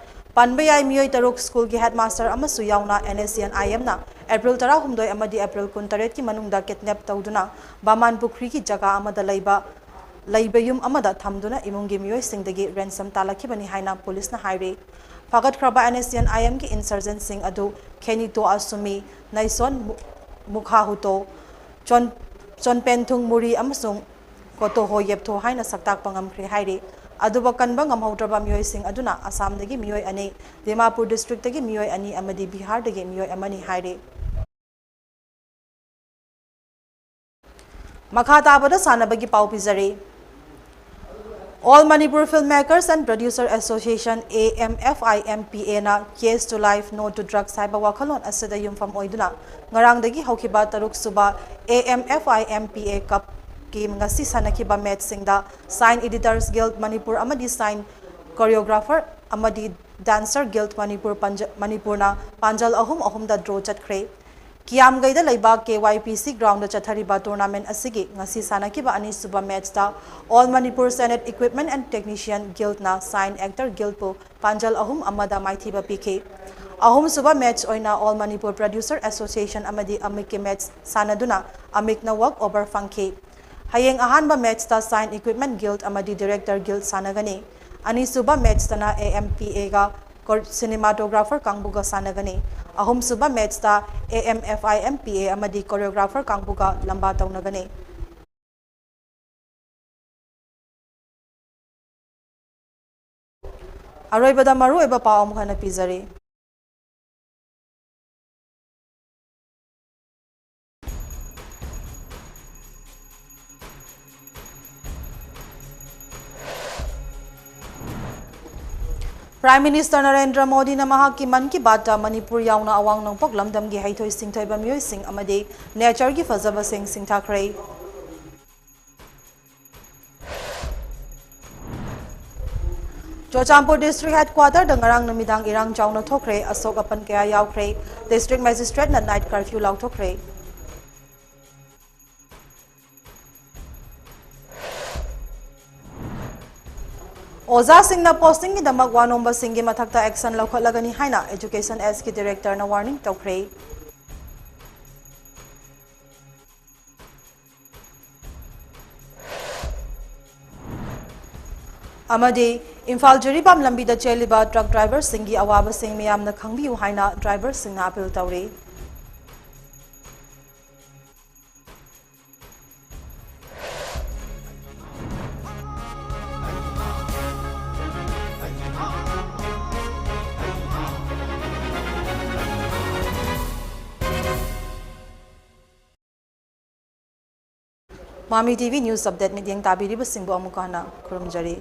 ꯄꯟꯕ ꯌꯥꯏ, ꯃꯤꯑꯣꯏ ꯇꯔꯨꯛ, schoolꯒꯤ headmaster ꯑꯃꯁꯨ ꯌꯥꯎꯅ, NSCN-IMꯅ April ꯇꯔꯥꯍꯨꯝꯗꯣꯏ ꯑꯃꯗꯤ April ꯀꯨꯟꯇꯔꯦꯠꯀꯤ ꯃꯅꯨꯡꯗ kidnap ꯇꯧꯗꯨꯅ ꯕꯥꯃꯥꯟ ꯄꯨꯈ꯭ꯔꯤꯒꯤ ꯖꯒꯥ ꯑꯃꯗ ꯂꯩꯕ ꯂꯩꯕ ꯌꯨꯝ ꯑꯃꯗ ꯊꯝꯗꯨꯅ ꯏꯃꯨꯡꯒꯤ ꯃꯤꯑꯣꯏꯁꯤꯡꯗꯒꯤ ransom ꯇꯥꯜꯂꯛꯈꯤꯕꯅꯤ ꯍꯥꯏꯅ policeꯅ ꯍꯥꯏꯔꯤ꯫ ꯐꯥꯒꯠꯈ꯭ꯔꯕ NSCN-IMꯒꯤ insurgentꯁꯤꯡ ꯑꯗꯨ ꯈꯦꯅꯤꯇꯣ ꯑꯁꯨꯃꯤ, ꯅꯩꯁꯣꯟ ꯃꯨ-, ꯃꯨꯈꯥꯍꯨꯇꯣ, ꯆꯣꯟ-, ꯆꯣꯟꯄꯦꯟꯊꯨꯡ ꯃꯨꯔꯤ ꯑꯃꯁꯨꯡ ꯀꯣꯇꯣꯍꯣ ꯌꯦꯞꯊꯣ ꯍꯥꯏꯅ ꯁꯛꯇꯥꯛꯄ ꯉꯝꯈ꯭ꯔꯦ ꯍꯥꯏꯔꯤ꯫ ꯑꯗꯨꯕꯨ ꯀꯟꯕ ꯉꯝꯍꯧꯗ꯭ꯔꯕ ꯃꯤꯑꯣꯏꯁꯤꯡ ꯑꯗꯨꯅ ꯑꯁꯥꯝꯗꯒꯤ ꯃꯤꯑꯣꯏ ꯑꯅꯤ, ꯗꯤꯃꯥꯄꯨꯔ districtꯇꯒꯤ ꯃꯤꯑꯣꯏ ꯑꯅꯤ ꯑꯃꯗꯤ ꯕꯤꯍꯥꯔꯗꯒꯤ ꯃꯤꯑꯣꯏ ꯑꯃꯅꯤ ꯍꯥꯏꯔꯤ꯫ ꯃꯈꯥ ꯇꯥꯕꯗ ꯁꯥꯟꯅꯕꯒꯤ ꯄꯥꯎ ꯄꯤꯖꯔꯤ꯫ All Manipur Filmmakers and Producer Association, AMFIMPAꯅ Yes to Life, No to Drugs ꯍꯥꯏꯕ ꯋꯥꯈꯜꯂꯣꯟ ꯑꯁꯤꯗ ꯌꯨꯝꯐꯝ ꯑꯣꯏꯗꯨꯅ ꯉꯔꯥꯡꯗꯒꯤ ꯍꯧꯈꯤꯕ ꯇꯔꯨꯛ ꯁꯨꯕ AMFIMPA Cupꯀꯤ ꯉꯁꯤ ꯁꯥꯟꯅꯈꯤꯕ matchꯁꯤꯡꯗ Sign Editors Guild Manipur ꯑꯃꯗꯤ Sign Choreographer ꯑꯃꯗꯤ Dancer Guild Manipur ꯄꯥꯟꯖ-, ꯃꯅꯤꯄꯨꯔꯅ ꯄꯥꯟꯖꯜ ꯑꯍꯨꯝ ꯑꯍꯨꯝꯗ draw ꯆꯠꯈ꯭ꯔꯦ꯫ ꯀꯤꯌꯥꯝꯒꯩꯗ ꯂꯩꯕ KYPC groundꯗ ꯆꯠꯊꯔꯤꯕ tournament ꯑꯁꯤꯒꯤ ꯉꯁꯤ ꯁꯥꯟꯅꯈꯤꯕ ꯑꯅꯤꯁꯨꯕ matchꯇ All Manipur Senate Equipment and Technician Guildꯅ Sign Actor Guildꯄꯨ ꯄꯥꯟꯖꯜ ꯑꯍꯨꯝ ꯑꯃꯗ ꯃꯥꯏꯊꯤꯕ ꯄꯤꯈꯤ꯫ ꯑꯍꯨꯝꯁꯨꯕ match ꯑꯣꯏꯅ All Manipur Producer Association ꯑꯃꯗꯤ ꯑꯃꯤꯛꯀꯤ match ꯁꯥꯟꯅꯗꯨꯅ ꯑꯃꯤꯛꯅ walk over ꯐꯪꯈꯤ꯫ ꯍꯌꯦꯡ ꯑꯍꯥꯟꯕ matchꯇ Sign Equipment Guild ꯑꯃꯗꯤ Director Guild ꯁꯥꯟꯅꯒꯅꯤ꯫ ꯑꯅꯤꯁꯨꯕ matchꯇꯅ AMPAꯒ ꯀꯣ-, cinematographer ꯀꯥꯡꯕꯨꯒ ꯁꯥꯟꯅꯒꯅꯤ꯫ ꯑꯍꯨꯝꯁꯨꯕ matchꯇ AMFIMPA ꯑꯃꯗꯤ choreographer ꯀꯥꯡꯕꯨꯒ ꯂꯝꯕꯥ ꯇꯧꯅꯒꯅꯤ꯫ ꯑꯔꯣꯏꯕꯗ ꯃꯔꯨꯑꯣꯏꯕ ꯄꯥꯎ ꯑꯃꯨꯛ ꯍꯟꯅ ꯄꯤꯖꯔꯤ꯫ Prime Minister ꯅꯔꯦꯟꯗ꯭ꯔ ꯃꯣꯗꯤꯅ ꯃꯍꯥꯛꯀꯤ ꯃꯟ ꯀꯤ ꯕꯥꯠꯇ ꯃꯅꯤꯄꯨꯔ ꯌꯥꯎꯅ ꯑꯋꯥꯡ ꯅꯣꯡꯄꯣꯛ ꯂꯝꯗꯝꯒꯤ ꯍꯩꯊꯣꯏ ꯁꯤꯡꯊꯣꯏꯕ ꯃꯤꯑꯣꯏꯁꯤꯡ ꯑꯃꯗꯤ ꯅꯦꯆꯔꯒꯤ ꯐꯖꯕꯁꯤꯡ ꯁꯤꯡꯊꯥꯈ꯭ꯔꯦ꯫ ꯆꯨꯔꯆꯥꯟꯄꯨꯔ ꯗꯤꯁꯇ꯭ꯔꯤꯛ ꯍꯦꯗꯀ꯭ꯋꯥꯇꯔꯗ ꯉꯔꯥꯡ ꯅꯨꯃꯤꯗꯥꯡ ꯏꯔꯥꯡ ꯆꯥꯎꯅ ꯊꯣꯛꯈ꯭ꯔꯦ꯫ ꯑꯁꯣꯛ ꯑꯄꯟ ꯀꯌꯥ ꯌꯥꯎꯈ꯭ꯔꯦ꯫ ꯗꯤꯁꯇ꯭ꯔꯤꯛ ꯃꯦꯖꯤꯁꯇ꯭ꯔꯦꯠꯅ ꯅꯥꯏꯠ ꯀꯔꯐ꯭ꯌꯨ ꯂꯥꯎꯊꯣꯛꯈ꯭ꯔꯦ꯫ ꯑꯣꯖꯥꯁꯤꯡꯅ ꯄꯣꯁꯇꯤꯡꯒꯤꯗꯃꯛ ꯋꯥ ꯅꯣꯝꯕꯁꯤꯡꯒꯤ ꯃꯊꯛꯇ ꯑꯦꯛꯁꯟ ꯂꯧꯈꯠꯂꯒꯅꯤ ꯍꯥꯏꯅ ꯑꯦꯖꯨꯀꯦꯁꯟ ꯑꯦꯁꯀꯤ ꯗꯤꯔꯦꯛꯇꯔꯅ ꯋꯥꯔꯅꯤꯡ ꯇꯧꯈ꯭ꯔꯦ꯫ ꯑꯃꯗꯤ ꯏꯝꯐꯥꯜ ꯖꯤꯔꯤꯕꯥꯝ ꯂꯝꯕꯤꯗ ꯆꯦꯜꯂꯤꯕ ꯇ꯭ꯔꯛ ꯗ꯭ꯔꯥꯏꯚꯔꯁꯤꯡꯒꯤ ꯑꯋꯥꯕꯁꯤꯡ ꯃꯤꯌꯥꯝꯅ ꯈꯪꯕꯤꯌꯨ ꯍꯥꯏꯅ ꯗ꯭ꯔꯥꯏꯚꯔꯁꯤꯡꯅ ꯑꯥꯄꯤꯜ ꯇꯧꯔꯤ꯫ ꯃꯥꯃꯤ ꯇꯤꯚꯤ ꯅ꯭ꯌꯨꯁ ꯑꯞꯗꯦꯠ ꯃꯤꯠꯌꯦꯡ ꯇꯥꯕꯤꯔꯤꯕꯁꯤꯡꯕꯨ ꯑꯃꯨꯛꯀ ꯍꯟꯅ ꯈꯨꯔꯨꯝꯖꯔꯤ꯫